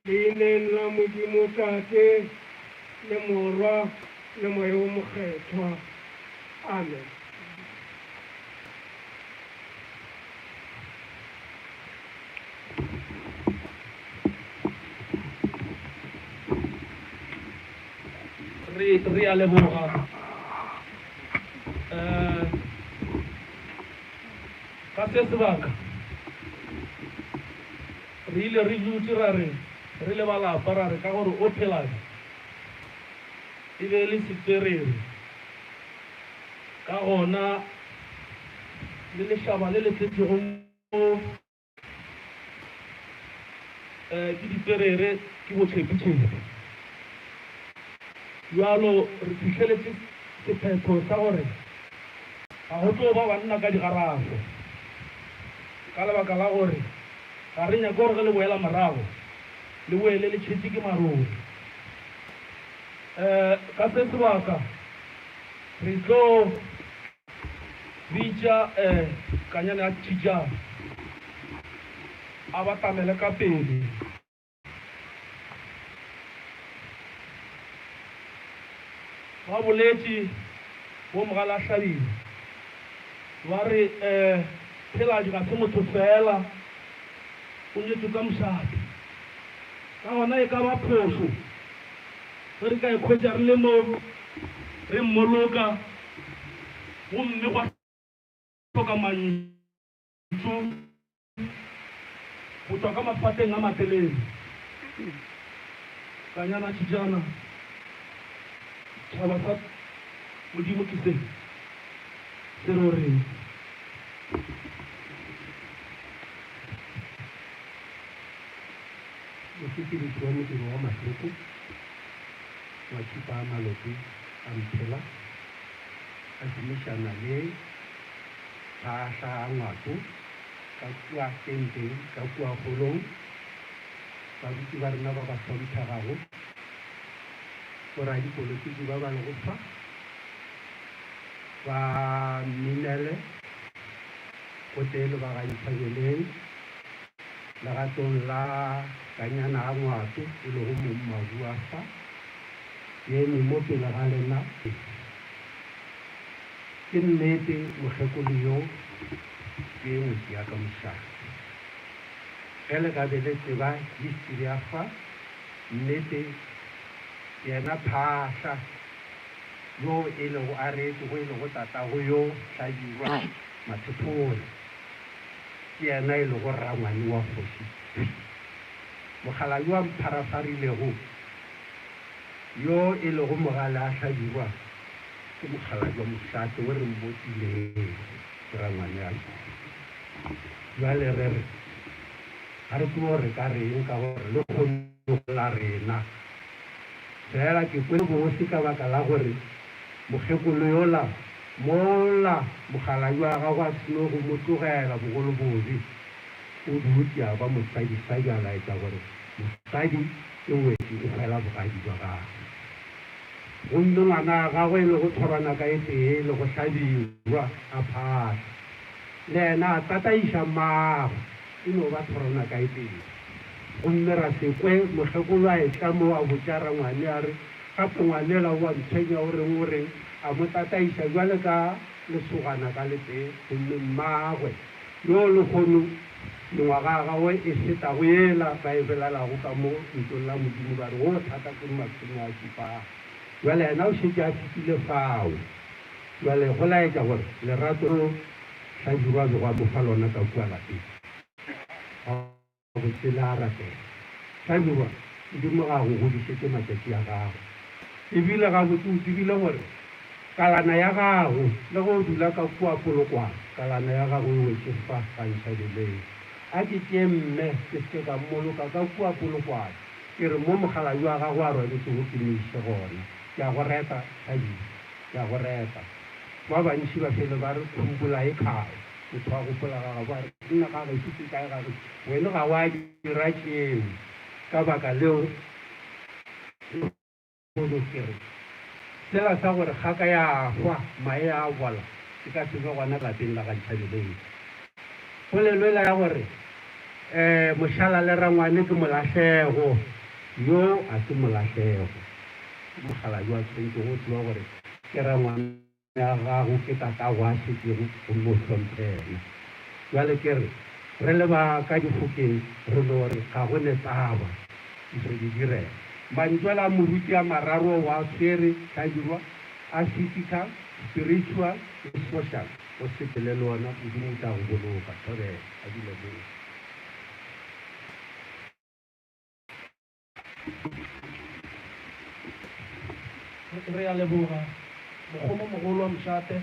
Leineng la Modimo Tate, le Morwa, le Moya wo Mokgethwa. Amen. Re, re a leboga. Eh, ka se sebaka re ile re dutše ra re re le ba lapa ra re ka gore o pheladi e be e le setswerere, ka gona le lešaba le le tletšego mo ke ditswerere ke botšhepitšhepi. Bjalo re fihleletše sephetho sa gore ga go tlo ba banna ka digarafo ka lebaka la gore ga re nyake gore ge le boela morago le boele le tšhetše ke marole. Ka se sebaka re tlo bitša Kanyane a Tšhitšana a batamele ka pele. Ba boletše bo Mogalahlabile ba re Pheladi ga se motho feela, o nyetšwe ka mošate. Ka gona e ka ba phošo ge re ka ikhwetša re le mo re mmoloka gomme gwa hloka mantšu go tšwa ka mafateng a matelele. Kanyana Tšhitšana, tšhaba sa Modimo ke se, se re o reng? Mosepediši wa modiro wa mahloko wa tšhipa a malope a Mphela a šomišana le Phaahla a Ngwato ka kua tenteng ka kua holong, baruti ba rena ba ba hlomphegago, boradipolotiki ba ba lego fa, Ba mminele gotee le ba ga Nthabeleng legatong la Kanyana a Ngwato e lego mongmabu wa fa, ke eme mo pele ga lena. Ke nnete mokgekolo yo ke ngwetši ya ka mošate. Ge le ka be le tseba history ya fa, nnete yena Phahla yo e lego a reetšego e lego tatago yo Hlabirwa Mathephola, ke yena e lego rangwane wa kgoši Thwi. Mogala yo a mpharafarilego, yo e lego mogale a Hlabirwa, ke mokgalabje wa mošate wo re mmotilego, ke rangwane a Bjale re re, ga re tsebe gore re ka reng ka gore lehono la rena. Fela ke kwele bose ka baka la gore mokgekolo yola mola mokgalabje wa gagwe a seno go mo tlogela bogolobobe, o dutše a ba mosadisadi a laetša gore mosadi ke ngwetši o hwela bogadi bja gagwe. Gomme ngwana wa gagwe e lego thorwana ka e tee e lego Hlabirwa a phahla. Le yena a tataiša mmagwe, e no ba thorwana ka e tee. Gomme ra se kwe mokgekolo a etla mo a botša rangwane a re, Gape ngwanela o a ntshwenya o reng o reng? A mo tataiša bjale ka lesogana ka le tee, gomme mmagwe, yo lehono mengwaga ya gagwe e fetago yela ba e bolelago ka mo ntlong la Modimo ba re wo thata ke 70, bjale yena o šetše a fetile fao. Bjale go laetša gore lerato leo Hlabirwa a bego a mo fa lona ka kua lapeng, gabotse le a rapela. Hlabirwa, Modimo ga a go godišetše matšatši a gago. E bile gabotse o tsebile gore kalana ya gago, le ge o dula ka kua Polokwane, kalana ya gago e wetše fa ga Ntšhabeleng. A ke tšee mme ke se ke ka mmoloka ka kua Polokwane, ke re mo mokgalabje wa gago a robetšego ke mo iše gona. Ke a go reta, Hlabirwa. Ke a go reta. Ba bantši ba fele ba re, Khumpula e kae? Motho a gopola ga gabo a re, Nna ga gešo ke kae ga gešo? Wena ga wa dira tšeo. Ka baka leo, lehono ke re, sela sa gore kgaka ya hwa, mae a bola, se ka se be gona lapeng la ga Ntšhabeleng. Polelo ela ya gore, Mošala le rangwane ke molahlego, yo a se molahlego. Ke mokgalabje a tshwanetšego go tseba gore ke rangwane ya gago, ke tatago a šetšego, gomme o hlomphe yena. Bjale ke re, re le ba ka difokeng re no re ga go ne taba, re di direla. Mantšu ale a moruti a mararo o a swere, Hlabirwa, a physical, spiritual le social, o sepele le ona, Modimo o tla go boloka. Thobela, a dule moo. Re a leboga mokgoma mogolo wa mošate,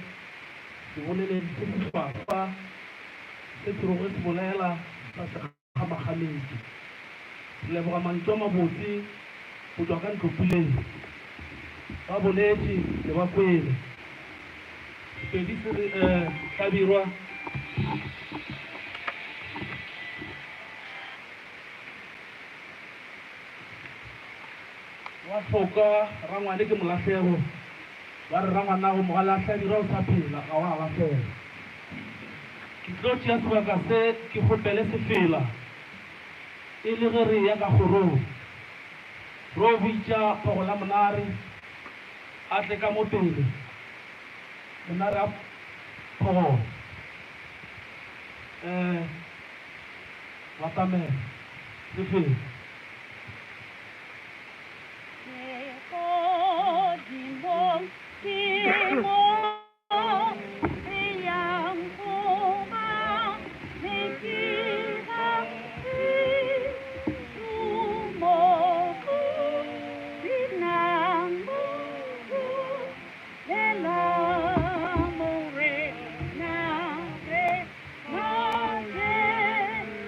seboleledi se sehlwahlwa se seroge se bolela sa sekgamakgametše. Re leboga mantšu a mabotse go tšwa ka ntlopuleng. Ba boletše le ba kwele. Sepedi se re Hlabirwa. Wa hloka rangwane ke molahlego, ba re rangwanago Mogalahlabirwa o sa phela, ga wa lahlega. Ke tlo tšea sebaka se ke kgopele sefela e le ge re eya ka kgorong, ro bitša Phogo la Monare a tle ka mo pele, Monare a Phogolo. Eh. Batamela, sefela. Legodimong ke mo re yang go ba, me ke ga setumo go senang motho. Lela Morena re na Jesu.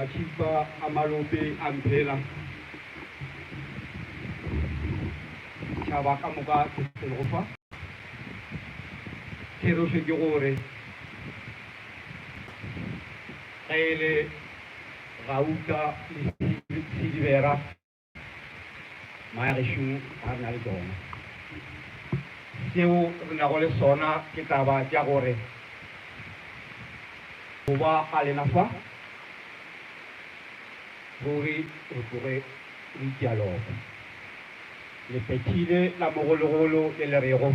Matšhipa a Malope a Mphela, setšhaba ka moka se se lego fa. Therešo ke gore ge e le gauta le silibera, Magešo ga re na le tšona. Seo re nago le sona ke taba tša gore go ba ga lena fa, ruri re tloge re itia loko. Le phethile la mogologolo le le rego,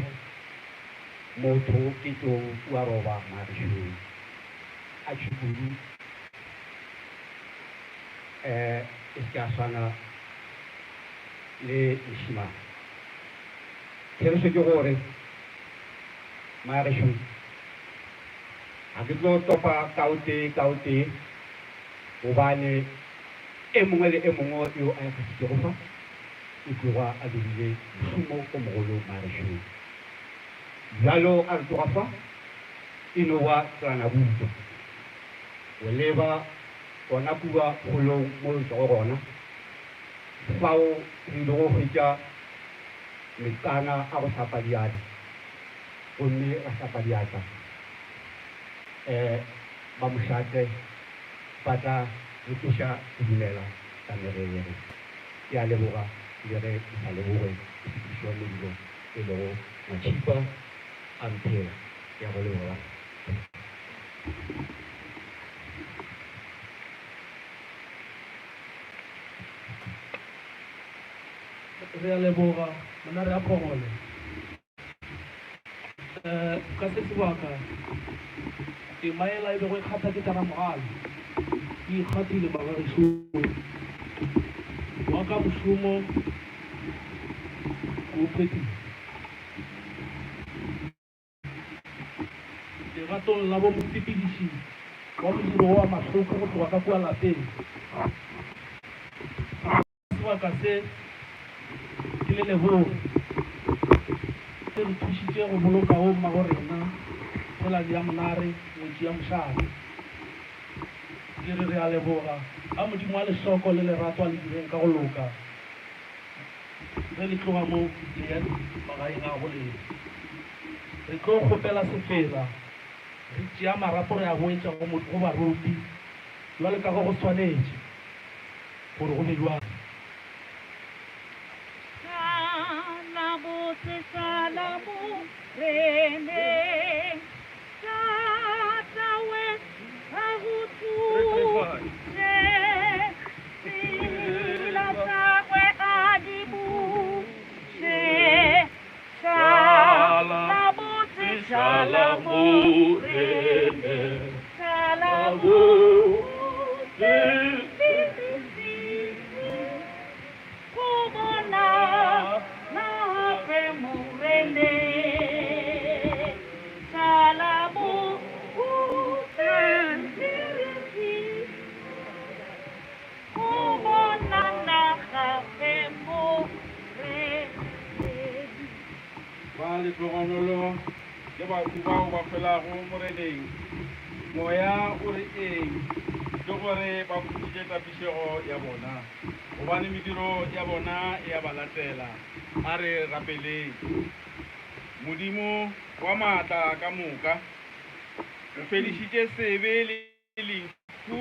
Motho ke tlou o a roba magešong. A tšhukudu e se ke a swana le mošemane. Therešo ke gore, magešo, ga ke tlo topa ka o tee ka o tee, gobane e mongwe le e mongwe yo a ikgethitšego fa o tloga a dirile mošomo o mogolo magešong. Bjalo a re tloga fa, e no ba tselanabutswa go leba gona kua kgolong mo re tšwago gona, fao re ilego hwetša metsana a go hlapa diatla, gomme ra hlapa diatla. Ba mošate ba tla re tloša sedumela sa merere. Ke a leboga le ge ke sa leboge mosepediši wa modiro e lego Matšhipa a Mphela. Ke a go leboga. Re a leboga monna re a phogole um ka se sebaka tema ela e bego e kgatha ke tara mogale e ikgathile magagešong wa ka mošomo o phethile Legatong la bo mosepediši wa modiro wa mahloko go tloga ka kua lapeng. Sebaka se ke le leboge. Se re thušitše go boloka wo mmago rena, Thelane ya Monare, ngwetši ya mošate. Ke re re a leboga. A Modimo a lehloko le lerato a le direng ka go loka. Ge le tloga mo le ya magaeng a go lena. Re tlo kgopela sefela, re tšea marapo re a boetša go, go baruti, bjalo ka ge go swanetše gore go be bjalo. Sala botse sala moreneng Tatawe a go thuše Tsela tsa gwe a di buše Sala botse sala moreneng Sala botse Go bona nape moreneng Sala botse Go bona gape moreneng. Ba lehlogonolo ke batho bao ba hwelago Moreneng. Moya o re eng? Ke gore ba khutšitše tapišego ya bona, gobane mediro ya bona e a ba latela. A re rapeleng. Modimo wa maatla ka moka, o fedišitše sebe le lehu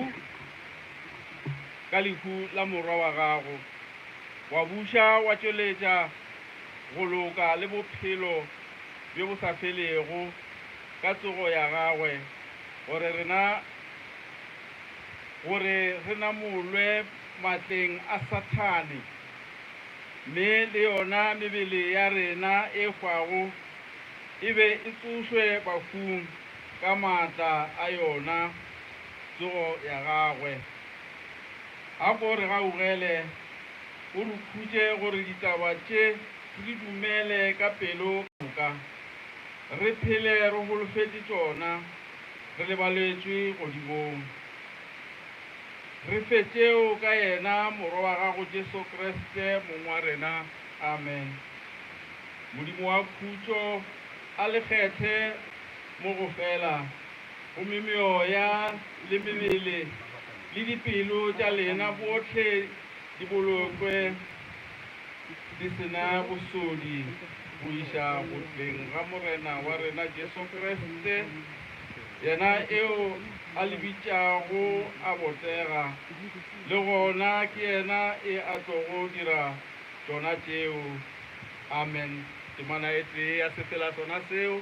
ka lehu la Morwa wa gago, wa buša wa tšweletša go loka le bophelo bjo bo sa felego ka tsogo ya gagwe, gore rena gore re namolwe matleng a Sathane, mme le yona mebele ya rena e hwago e be e tsošwe bahung ka maatla a yona tsogo ya gagwe. A ko re gaugele, o re khutše gore ditaba tše re di dumele ka pelo ka moka, re phele re holofetše tšona, re lebaletšwe godimong. Re fe tšeo ka yena Morwa wa gago Jesu Kriste Mong wa rena. Amen. Modimo wa khutšo a le kgethe mo go fela, gomme meoya le mebele Le dipelo tša lena bohle di bolokwe di se na bosodi go iša go tleng ga Morena wa rena Jesu Kriste, yena eo a le bitšago a botega, le gona ke yena e a tlogo dira tšona tšeo. Amen. Temana e tee ya sefela sona seo.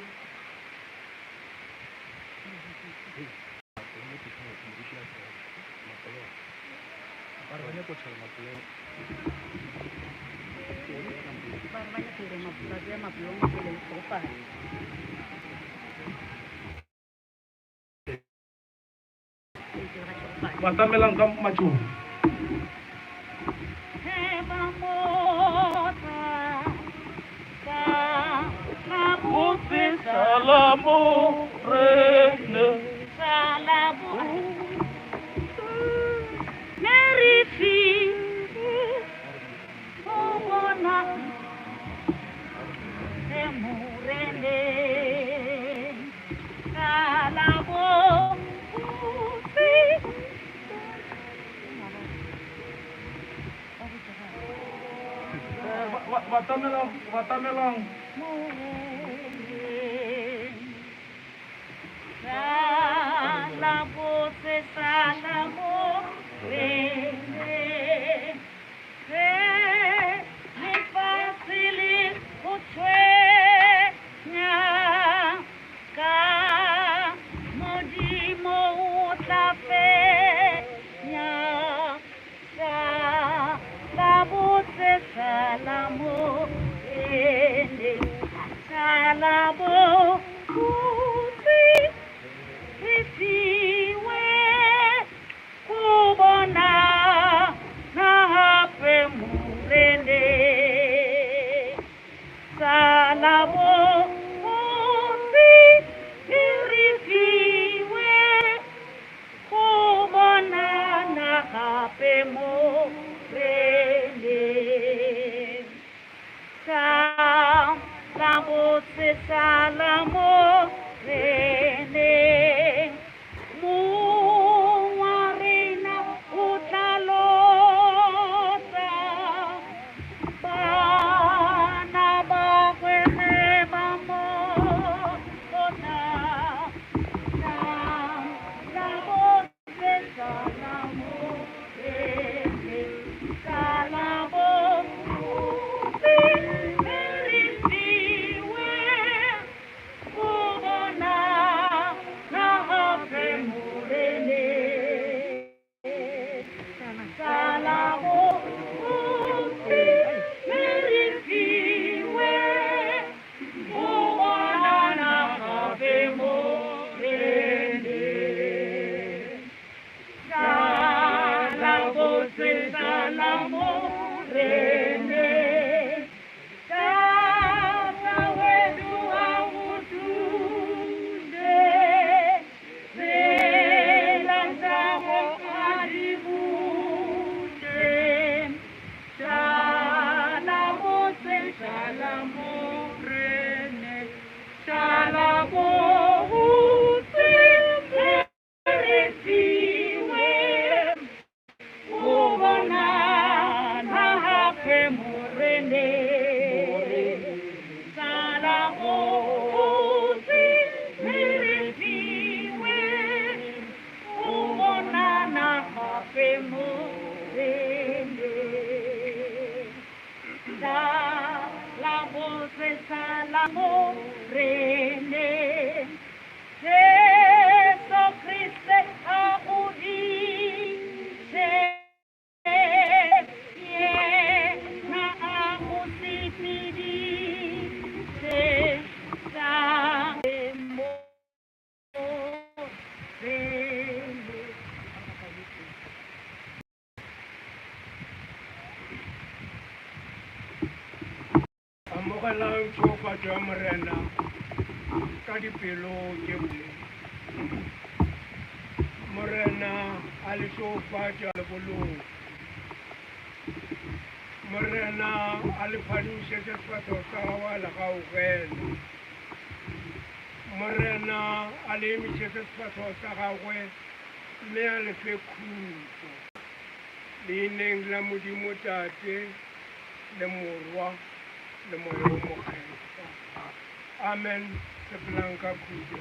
Batamelang ka matšong. Batamelang, batamelang. Amogelang tšhegofatšo ya Morena ka dipelo tše botse. Morena a le šegofatše a le boloke. Morena a le phadimišetše sefahlego sa gagwe a le gaugele. Morena a le emišetše sefahlego sa gagwe Mme a le fe khutšo. Leineng la Modimo Tate, le Morwa, le Moya wo Mokgethwa. Amen. Sepelang ka khutšo.